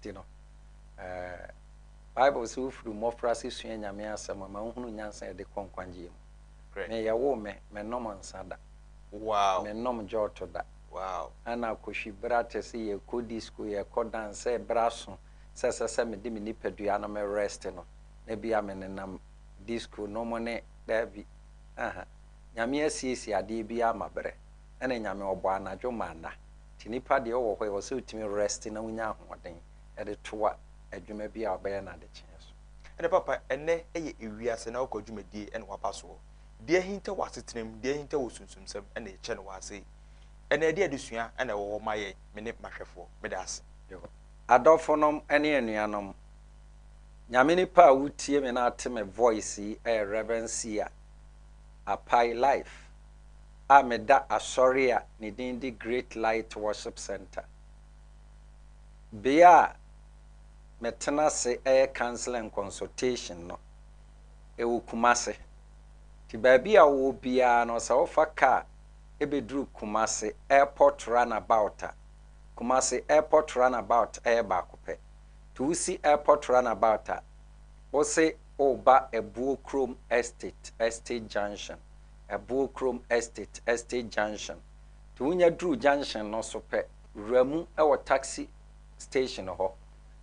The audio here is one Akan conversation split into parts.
Nti no, eh, Bible sɛ wofiri mmɔfraase sua Nyame asɛm a, ma wohunu nyansa a ɛde kɔ nkwagyeɛ mu. Me, yɛwoo me, mennom nsa da. Mennom jɔɔto da. Ɛna kɔhwi bra te sɛ yɛkɔ disco, yɛkɔ dance, sɛ berɛ aso sɛ ɛsɛ sɛ mede me nipadua no me rest no, na bia menenam disco nom ne, daabi, aha. Nyame asiesie adeɛ biara ama berɛ. Ɛna Nyame ɔbɔ anadwo ma nna. Nti nipa deɛ ɔwɔ hɔ yi, ɛwɔ sɛ ɔtumi rest na wonya ahoɔden de toa adwuma bi a ɔbɛyɛ no adekyeɛ so. Ɛnɛ papa, ɛnɛ yɛ ewiase na wokɔ dwumadie na waba soɔ. Deɛ ahinta wɔ asetena mu, deɛ ahinta wɔ sunsumsɛm na yɛkyɛ no wɔ ase yi. Ɛnɛ ɛdeɛ adesua na ɛwɔ hɔ ma yɛn, me ne m'ahwɛfoɔ. Meda ase. Adɔfonom ne anuanom, Nyame nipa a wotie me na ate me voice yi yɛ Rev. Sia Apai Life a meda asɔre a ne din de Great Light Worship Centre. Bea a metena ase yɛ counselling and consultation no, ɛwɔ Kumasi. Nti baabi a wowɔ biara no, sɛ wofa kaa bɛduru Kumasi Airport Runabout a, Kumasi Airport Runabout yɛ baako pɛ. Nti wosi Airport Runabout a, wose woreba Abuo Kurom Estate, Estate Junction. Abuo Kurom Estate, Estate Junction. Nti wonya duru junction no so pɛ, wura mu wɔ taxi station hɔ.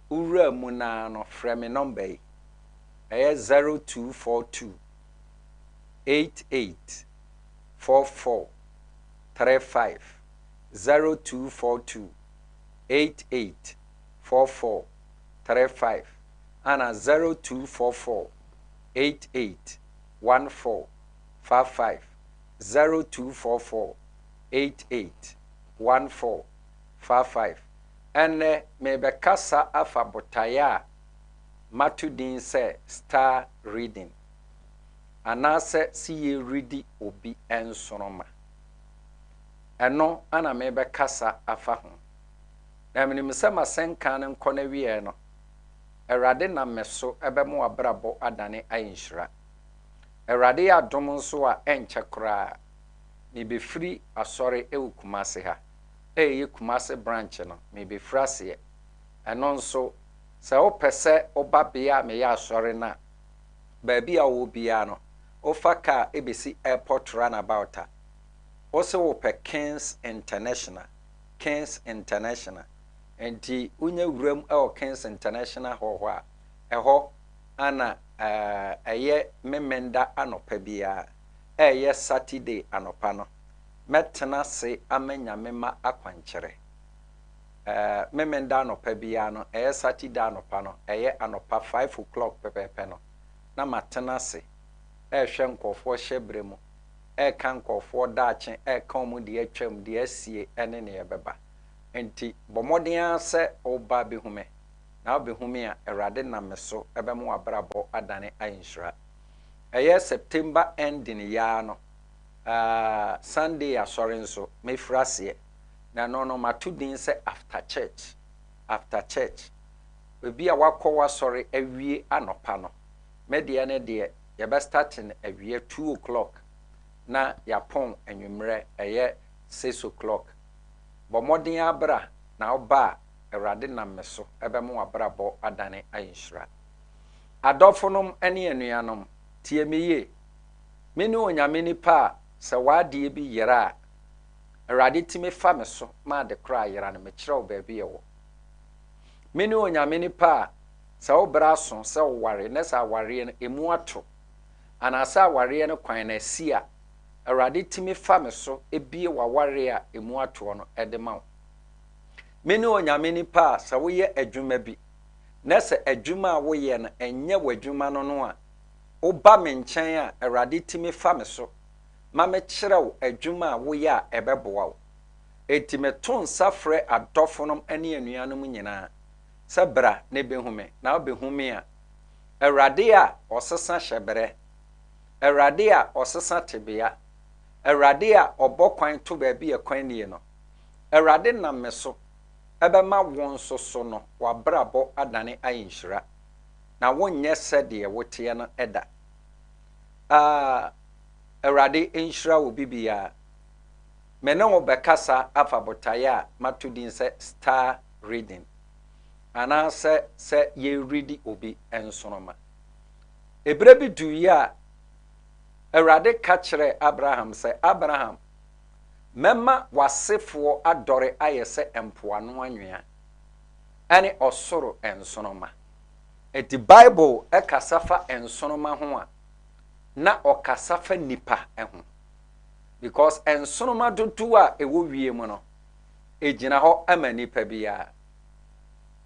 Wowura mu no ara no, frɛ me nɔmba yi. Ɛyɛ 0242 88 44 35, 0242 88 44 35 ana 0244 88 14 55, 0244 88 14 55. Ɛnnɛ merebɛkasa afa botaeɛ a mato din sɛ Star Reading, anaasɛ se yɛredi obi nsoromma. Ɛno na merebɛkasa afa ho. Na menim sɛ m'asɛnka no nkɔ n'awieɛ no, Awurade nam me so bɛma w'abrabɔ adane ayɛ nhyira. Awurade yɛ adom nso a ɛnkyɛ koraa mebɛfiri asɔre wɔ Kumasi ha, ɛyɛ Kumasi branch no, mebɛfiri aseɛ. Ɛno nso, sɛ wopɛ sɛ woba bea a meyɛ asɔre no a, baabi a wowɔ biara no, wofa kaa bɛsi airport runabout a, wose wopɛ Kings International, Kings International. Nti wonya wuram wɔ Kings International Hall hɔ a, ɛhɔ ana ɛyɛ Memenda anɔpa biara, ɛyɛ Saturday anɔpa no, mɛtena ase ama Nyame mma akwankyerɛ. Memenda anɔpa biara no, ɛyɛ Saturday anɔpa no, ɛyɛ anɔpa 5 o'clock pɛpɛɛpɛ no, na matena ase ɛrehwɛ nkurɔfoɔ hyɛberɛ mu, ɛreka nkurɔfoɔ daakye, ɛreka wɔn deɛ atwam, deɛ asie ne deɛ ɛbɛba. Nti bɔ mmɔden ara sɛ woba abɛhu me, na wobɛhu me a, Awurade nam me so bɛma w'abrabɔ adane ayɛ nhyira. Ɛyɛ September ending yi ara no, Sunday asɔre nso, mɛfiri aseɛ. Na ɛno no, mato din sɛ After Church, After Church. Ebi a wakɔ w'asɔre awie anɔpa no, me deɛ ne deɛ, yɛbɛ start no awia 2 o'clock na yɛapɔn anwummerɛ ɛyɛ 6 o'clock. Bɔ mmɔden abra na woba a, Awurade nam me so bɛma w'abrabɔ adane ayɛ nhyira. Adɔfonom ne anuanom, tie me yie. Me ne Onyame nipa a sɛ w'adeɛ bi yera a, Awurade tumi fa me so ma ade korɔ a yera no mekyerɛ wo baabi ɛwɔ. Me ne Onyame nipa a sɛ wo berɛ aso sɛ woware na sɛ awareɛ no emu ato anaasɛ awareɛ no kwan no asi a, Awurade tumi fa me so bie w'awareɛ a emu atoɔ no de ma wo. Me ne Onyame nipa a sɛ woyɛ adwuma bi na sɛ adwuma a woyɛ no ɛnyɛ w'adwuma no no a, woba me nkyɛn a Awurade tumi fa me so ma mekyerɛ wo adwuma a woyɛ a ɛbɛboa wo. Enti meto nsa frɛ adɔfonom ne anuanom nyinaa sɛ bra na ɛbɛhu me, na wobɛhu me a, Awurade a ɔsesa hyɛberɛ, Awurade a ɔsesa tebea, Awurade a ɔbɔ kwan to baabi a kwan nie no, Awurade nam me so ɛbɛma wo nso so no w'abrabɔ adane ayɛ nhyira, na wonyɛ sɛdeɛ woteɛ no da. Ah, Awurade nhyira wo bibiara. Me ne wo bɛkasa afa botaeɛ a mato din sɛ Star Reading. anaasɛ sɛ yɛredi obi nsoroma. Ɛberɛ bi duiɛ a, Awurade ka kyerɛɛ Abraham sɛ, Abraham, mɛma w'asefoɔ adɔre ayɛ sɛ mpoano anwea ne ɔsoro nsoromma. Enti Bible kasa fa nsoromma ho a, na ɔkasa fa nnipa ho. Because nsoromma dodoɔ a ɛwɔ wiem no, ɛgyina hɔ ma nnipa biara.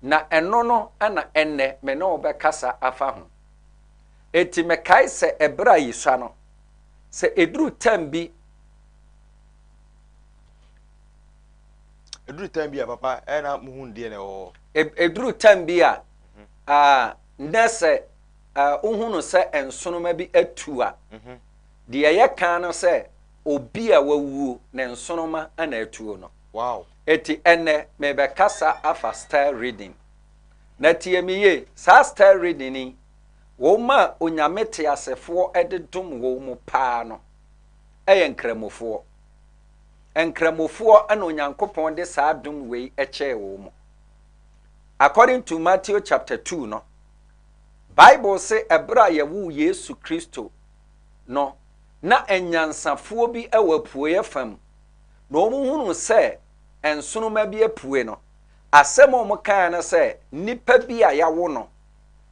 Na ɛno no na ɛnnɛ me ne wo bɛkasa afa ho. Enti mekae sɛ ɛberɛ a yɛsua no, sɛ ɛduru tam bi. Ɛduru tam bi a papa ɛyɛ na muhu deɛ na ɛwɔ hɔ. Ɛduru tam bi a, nɛ sɛ wohunu sɛ nsoroma bi atu a, deɛ ɛyɛ kan no sɛ obi a wawuo ne nsoroma na atuo no. Wow. Eti ɛnɛ mebɛkasa afa star reading. Na tie me yie, saa star reading yi, wɔn a Onyame teasefoɔ de dom wɔn mu paa no yɛ Nkramofoɔ. Nkramofoɔ na Onyankopɔn de saa dom wei kyɛɛ wɔn mu. According to Matthew chapter 2 no, Bible se ɛberɛ a yɛwoo Yesu Kristo no, na anyansafoɔ bi wɔ apueɛ fam, na wɔhunuu sɛ nsoromma bi apue no, asɛm a wɔkaeɛ ne sɛ, Nipa bi a yɛawo no,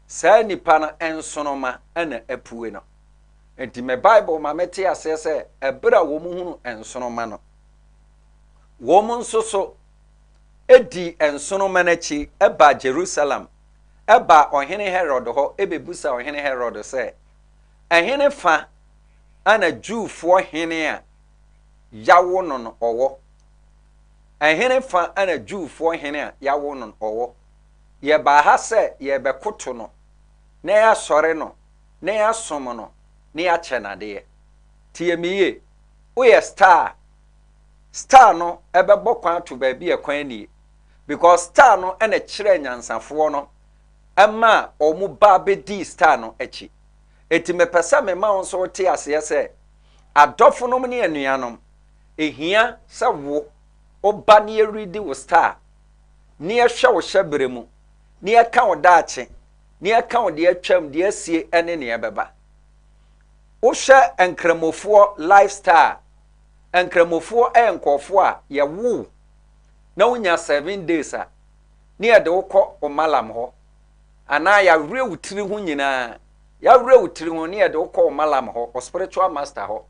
saa nipa no nsoromma na apue no. Enti me Bible ma mete aseɛ sɛ ɛberɛ a wɔhunu nsoromma no, wɔn nso so dii nsoromma no akyi baa Jerusalem, baa Ɔhene Herod hɔ bɛbusaa Ɔhene Herod sɛ, Ɛhene fa na Jewfoɔ hene a yɛawo no no ɔwɔ? Ɛhene fa na Jewfoɔ hene a yɛawo no no ɔwɔ? Yɛbaa ha sɛ yɛrebɛkoto no, na yɛasɔre no, na yɛasom no, na yɛakyɛ no adeɛ. Tie me yie, woyɛ star a, star no bɛbɔ kwan ato baabi a kwan nnie. Because star no na ɛkyerɛɛ nyansafoɔ no maa wɔn ba bɛdii star no akyi. Enti mepɛ sɛ mema wo nso wote aseɛ sɛ, adɔfonom ne anuanom, ɛhia sɛ wo, woba na yɛredi wo star, na yɛhwɛ wo hyɛberɛ mu, na yɛka wo daakye, na yɛka wo deɛ atwam, deɛ asie ne deɛ ɛbɛba. Wohwɛ Nkramofoɔ lifestyle a, Nkramofoɔ yɛ nkurɔfoɔ a yɛwo wo na wonya 7 days a, ne yɛde wo kɔ wo malam hɔ. Anaa yɛawerɛ wo tiri ho nyinaa. Yɛawerɛ wo tiri ho ne yɛde wo kɔ wo malam hɔ, wo spiritual master hɔ.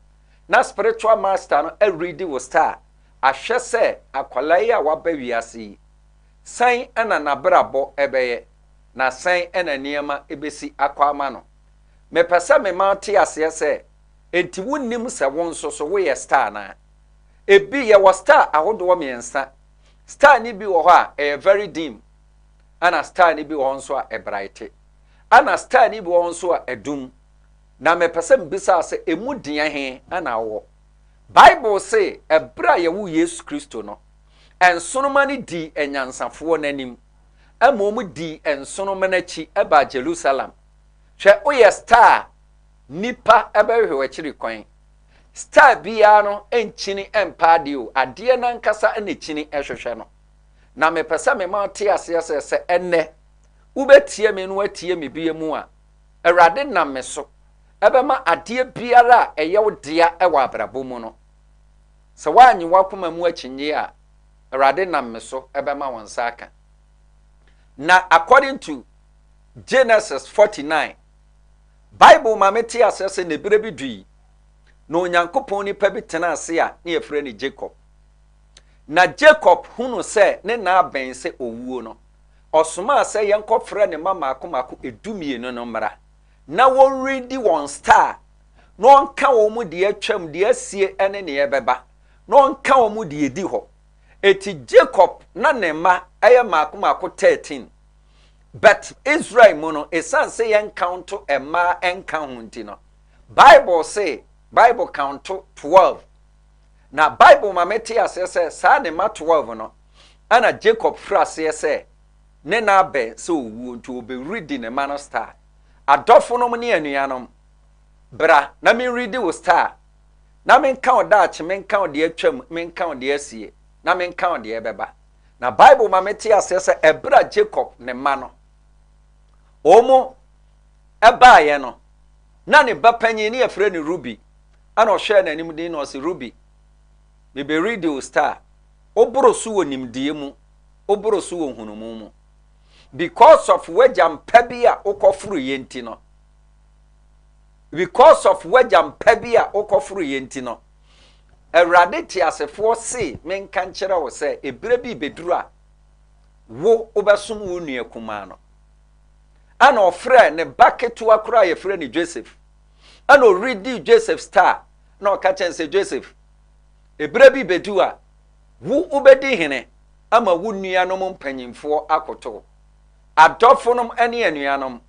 Na spiritual master no aredi wo star ahwɛ sɛ akwadaa yi a waba wiase yi, sɛn na n'abrabɔ bɛyɛ, na sɛn na nneɛma bɛsi akɔ ama no. Mepɛ sɛ mema wote aseɛ sɛ, enti wonnim sɛ wo nso so woyɛ star anaa? Ebi, yɛwɔ star ahodoɔ mmiɛnsa. Star no bi wɔ hɔ a, ɛyɛ very dim, ɛna star no bi wɔ hɔ nso a ɛbraete, ɛna star no bi wɔ hɔ nso a ɛdum. Na mepɛ sɛ mebisa sɛ, emu deɛ he na wowɔ? Bible se, ɛberɛ a yɛwoo Yesu Kristo no, nsoromma no dii anyansafoɔ no anim, ɛma wɔn dii nsoromma no akyi baa Jerusalem. Hwɛ, woyɛ star a, nnipa bɛhwehwɛ w'akyiri kwan. Star biara no nkyini mpa adeɛ o, adeɛ no ankasa na ɛkyini hwehwɛ no. Na mepɛ sɛ mema wote aseɛ sɛ, sɛ ɛnnɛ wobɛtie me na woatie me bie mu a, Awurade nam me so ɛbɛma adeɛ biara a ɛyɛ wo dea wɔ abrabɔ mu no, sɛ woannye w'akoma mu akyinnyeɛ a, Awurade nam me so ɛbɛma wo nsa aka. Na according to Genesis 49, Bible ma mete aseɛ sɛ ne berɛ bi dui na Onyankopɔn nipa bi tena ase a ne yɛfrɛ no Jacob. Na Jacob hunu sɛ ne nna abɛn sɛ owuo no, ɔsomaa sɛ yɛnkɔfrɛ ne mma mmaako mmaako 12 no mmra na wɔnredi wɔn star na ɔnka wɔn mu deɛ atwam, deɛ asie ne deɛ ɛbɛba, na ɔnka wɔn mu deɛ ɛdi hɔ. Eti Jacob na ne mma ɛyɛ mmaako mmaako 13. But Israel mu no, ɛsiane sɛ yɛnkaunto mmaa nka ho nti no, Bible se, Bible kaunto 12. Na Bible ma mete aseɛ sɛ saa ne mma 12 no, ɛna Jacob firi aseɛ sɛ ne na abɛn sɛ owuo nti ɔbɛredi ne mma no star. Adɔfonom ne anuanom, bra na menredi wo star, na menka wo daakye, menka wo deɛ atwam, menka wo deɛ asie, na menka wo deɛ ɛbɛba. Na Bible ma mete aseɛ sɛ ɛberɛ a Jacob ne mma no wɔn ɛbaeɛ no, na ne ba panyin ne yɛfrɛ no Ruby, ɛna ɔhwɛɛ n'anim din na ɔse, Ruby, mebɛredi wo star, woboro so wɔ nimdeɛ mu, woboro so wɔ nhunumu mu. Because of w'agya mpa bi a wokɔforoeɛ nti no, because of w'agya mpa bi a wokɔforoeɛ nti no, Awurade teasefoɔ se menka nkyerɛ wo sɛ ebere bi bɛduru a wo wobɛsom wo nua kumaa no. Ɛna ɔfrɛ ne ba ketewa koraa a yɛfrɛ no Joseph. Ɛna ɔredi Joseph star na ɔka kyɛn sɛ Joseph, ebere bi bɛdu a wo wobɛdi hene ama wo nuanom mpanyimfoɔ akoto. Adɔfonom ne anuanom,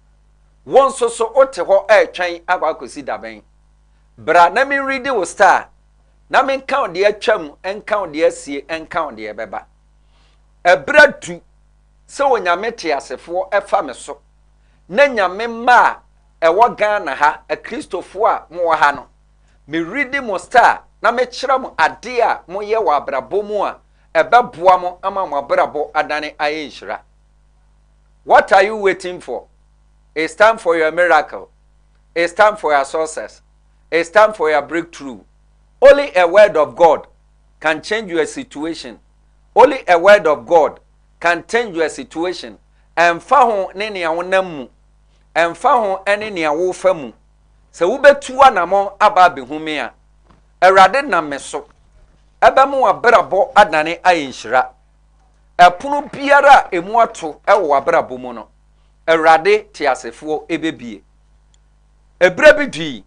wo nso so wote hɔ retwɛn akɔ akɔsi dabɛn? Bra na menredi wo star, na menka wo deɛ atwam, nka wo deɛ asie, nka wo deɛ ɛbɛba. Ɛberɛ adu sɛ Onyame teasefoɔ fa me so na Nyame mma a ɛwɔ Ghana ha, Akristofoɔ a mowɔ ha no, meredi mo star na mekyerɛ mo adeɛ a moyɛ wɔ abrabɔ mu a ɛbɛboa mo ama mo abrabɔ adane ayɛ nhyira. What are you waiting for? It's time for your miracle. It's time for your success. It's time for your breakthrough. Only a word of God can change your situation. Only a word of God can change your situation. Ɛmfa ho ne nea wonam mu. Ɛmfa ho ne nea wofa mu. Sɛ wobɛtu anammɔn aba abɛhu me a, Awurade nam me so ɛbɛma w'abrabɔ adane ayɛ nhyira. Ɛpono biara a emu ato wɔ w'abrabɔ mu no, Awurade teasefoɔ ɛbɛbie. Ɛberɛ bi dui,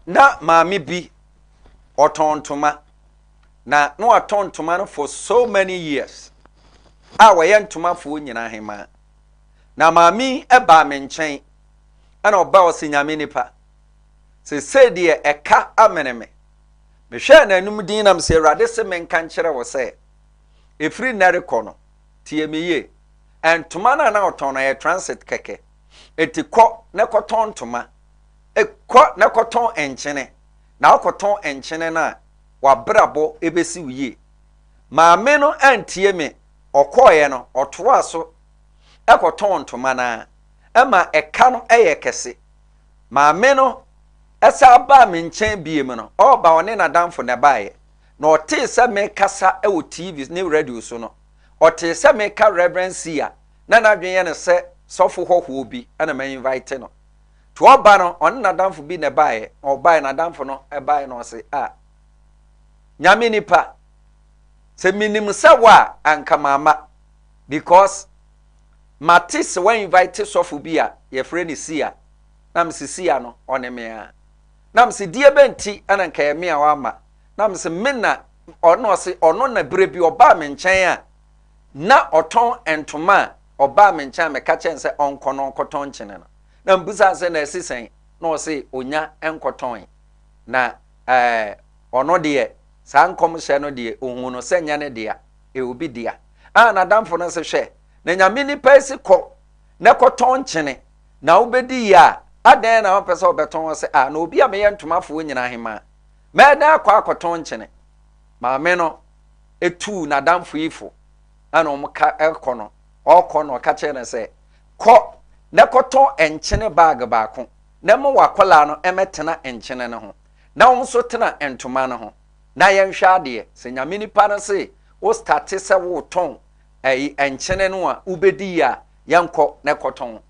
na maame bi ɔtɔn ntoma, na na watɔn ntoma no for so many years a wɔyɛ ntomafoɔ nyinaa hemaa. Na maame yi baa me nkyɛn, ɛna ɔbaa ɔse Nyame nipa, sesei deɛ ɛka amene me. Mehwɛɛ n'anim din na mesɛ Awurade se menka nkyerɛ wo sɛ, ɛfiri nnɛ rekɔ no, tie me yie, ntoma no a na ɔtɔn no ɛyɛ transit kɛkɛ, enti kɔ na kɔtɔn ntoma, kɔ na kɔtɔn nkyene, na wokɔtɔn nkyene no a, w'abrabɔ bɛsi wo yie. Maame no antie me, ɔkɔeɛ no, ɔtoaa so kɔtɔn ntoma no ara, ɛma ɛka no yɛ kɛse. Maame no san baa me nkyɛn biem no, ɔreba ɔne n'adamfo na ɛbaeɛ. Na ɔtee sɛ mekasa wɔ TV ne radio so no, ɔtee sɛ meka Reverend Sia, na n'adwene yɛ no sɛ sɔfo hɔhoɔ bi na ma invite no. Nti ɔba no, ɔne n'adamfo bi na ɛbaeɛ. Na ɔbaeɛ, n'adamfo no baeɛ na ɔse, ah, Nyame nipa, sɛ menim sɛ wo a, anka mamma. Because mate sɛ wa invite sɔfo bi a yɛfrɛ no Sia. Na mese Sia no, ɔne me a. Na mese deɛ bɛ nti ɛna nka ɛyɛ me a wamma. Na mese me na ɔno ɔse ɔno na berɛ bi ɔbaa me nkyɛn a na ɔtɔn ntoma a ɔbaa me nkyɛn a meka kyerɛ no sɛ ɔnkɔ na ɔnkɔtɔn nkyene no. Na mbusa sɛ na ɛsi sɛn na ɔse onya nkɔtɔn na ɛɛ ɔno deɛ saa nkɔmhyɛ no deɛ ohun no sɛ nyɛ ne dea ɛyɛ obi dea. A n'adamfo no se hwɛ na Nyame nipa yi se kɔ na kɔtɔn nkyene na wobɛdi yie a, adɛn na wopɛ sɛ wobɛtɔn? Ɔse, ah, na obi a meyɛ ntomafoɔ nyina hemaa, mɛyɛ dɛn akɔ akɔtɔn nkyene? Maame no tuu n'adamfo yi fo, ɛna wɔn ka ɛkɔ no, ɔkɔ no ɔka kyerɛ no sɛ, kɔ na kɔtɔn nkyene baage baako, na ma w'akwadaa no ɛmɛtena nkyene no ho, na wo nso tena ntoma no ho, na yɛnhwɛ adeɛ, sɛ Nyame nipa no se wo starte sɛ wotɔn ɛyi nkyene no a wobɛdi yie a, yɛnkɔ na kɔtɔn.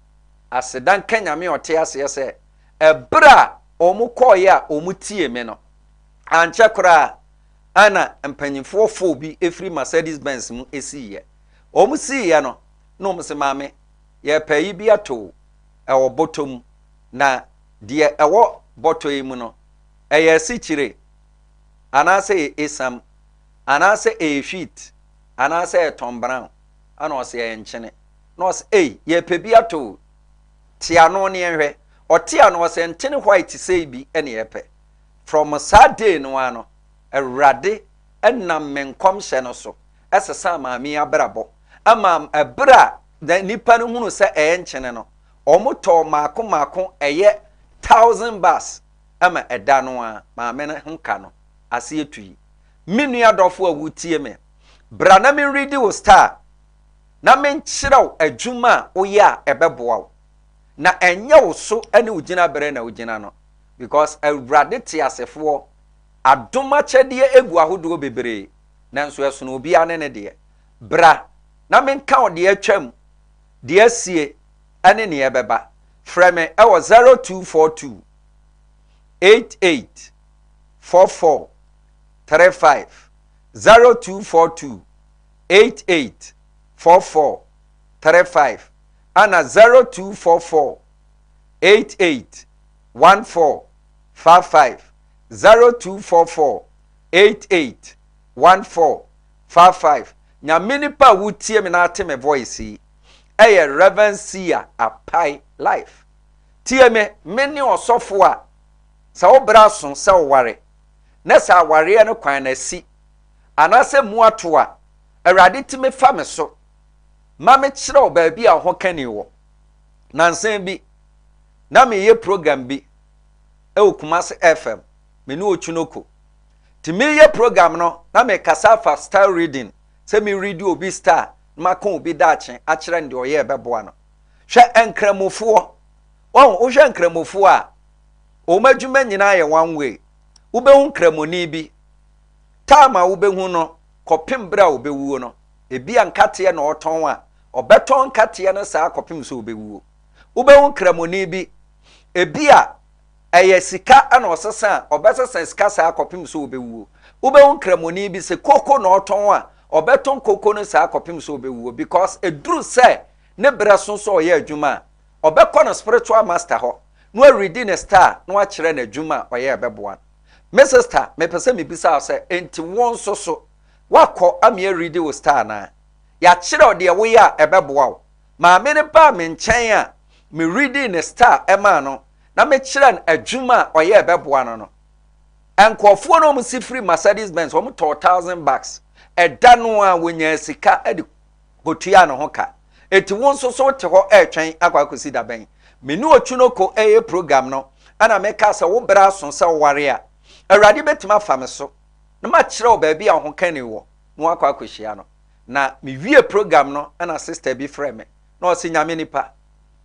Aseda nka Nyame a ɔte aseɛ sɛ, ɛberɛ a wɔn kɔeɛ a wɔn tiee me no, ankyɛ koraa ɛna mpanyinfoɔ foo bi firi Mercedes Benz mu siiɛ. Wɔn siiɛ no, na wɔn se, Maame, yɛrepɛ yi bi atɔ o, ɛwɔ bɔtɔ mu, na deɛ ɛwɔ bɔtɔ yi mu no, ɛyɛ asikyire, anaasɛ ɛyɛ esiam, anaasɛ ɛyɛ wheat, anaasɛ ɛyɛ Tom Brown, ɛna ɔse ɛyɛ nkyene. Na ɔse, ei, yɛpɛ bi atɔ o, te ano ne yɛnhwɛ. Ɔte ano, ɔse nkyene white sei bi ɛne yɛpɛ. From saa day no ara no, Awurade nam me nkɔmhyɛ no so sesaa maame yi abrabɔ. Ɛma ɛberɛ a nnipa no hunu sɛ ɛyɛ nkyene no, wɔtɔɔ mmaako mmaako ɛyɛ 1000 bars ɛma ɛda no ara maame no ho ka no aseɛ tui. Me nua dɔfo a wotie me, Bra na menredi wo star na menkyerɛ wo adwuma a woyɛ a ɛbɛboa wo. Na ɛnyɛ wo so ne wo gyinaberɛ na wogyina no because Awurade teasefoɔ adom akyɛdeɛ egu ahodoɔ bebree nanso ɛsono obiara ne ne deɛ. Bra na menka wo deɛ atwam, deɛ asie ne neɛ ɛbɛba. Frɛ me wɔ 0242 88 44 35, 0242 88 44 35 ana 0244 88 14 55, 0244 88 14 55. Nyame nipa a wotie me na ate me voice yi ɛyɛ Reverend Sia Apai Life. Tie me, me ne ɔsɔfo a sɛ wo bra so sɛ woware na sɛ awareɛ no kwan na asi anaasɛ mu ato a, Awurade tumi fa me so ma mekyerɛ wo baabi a ho kani wɔ. Nansa bi na meyɛ program bi ɛwɔ Kumasi FM, me ne Otwinoko. Nti meyɛ program no na mekasa afa star reading, sɛ me read obi star na maka obi daakye akyerɛ no deɛ ɔyɛ ɛbɛboa no. Hwɛ nkramofoɔ, wɔn wohwɛ nkramofoɔ a wɔn adwuma nyinaa yɛ one way. Wobɛhu nkramoni bi, time a wobɛhu no kɔpem berɛ a ɔbɛwuo no, ebi a nkateɛ na ɔtɔn a, ɔbɛtɔn nkateɛ no saa kɔpem sɛ ɔbɛwuo. Wobɛhu nkramoni bi, ebi a ɛyɛ sika na ɔsesa a, ɔbɛsesa sika saa kɔpem sɛ ɔbɛwuo. Wobɛhu nkramoni bi sɛ koko na ɔtɔn a, ɔbɛtɔn koko no saa kɔpem sɛ ɔbɛwuo because ɛduru sɛ ne berɛ so sɛ ɔyɛ adwuma a, ɔbɛkɔ no spiritual master hɔ na waredi ne star na wakyerɛ no adwuma a ɔyɛ ɛbɛboa no. Me sister, mepɛ sɛ mebisa wo sɛ, enti wo nso so woakɔ ama yɛaredi wo star anaa? Yɛakyerɛ wo deɛ woyɛ a ɛbɛboa wo. Maame no baa me nkyɛn a meredii ne star maa no na mekyerɛ no adwuma a ɔyɛ ɛbɛboa no no. Nkurɔfoɔ no wɔn si firi Mercedes Benz, wɔn tɔɔ 1,000 bucks. Ɛda no a wɔnyaa sika de kɔtuaa ne ho ka. Eti wo nso so wote hɔ ɛretwɛn akɔ akɔsi da bɛn? Me ne Otwinoko ɛyɛ program no ɛna meka sɛ wo berɛ aso sɛ woware a, Awurade bɛtumi afa me so na makyerɛ wo baabi a wo ho kani wɔ na woakɔ akɔhyia no. Na mewie program no ɛna sister bi frɛ me na ɔse, Nyame nipa,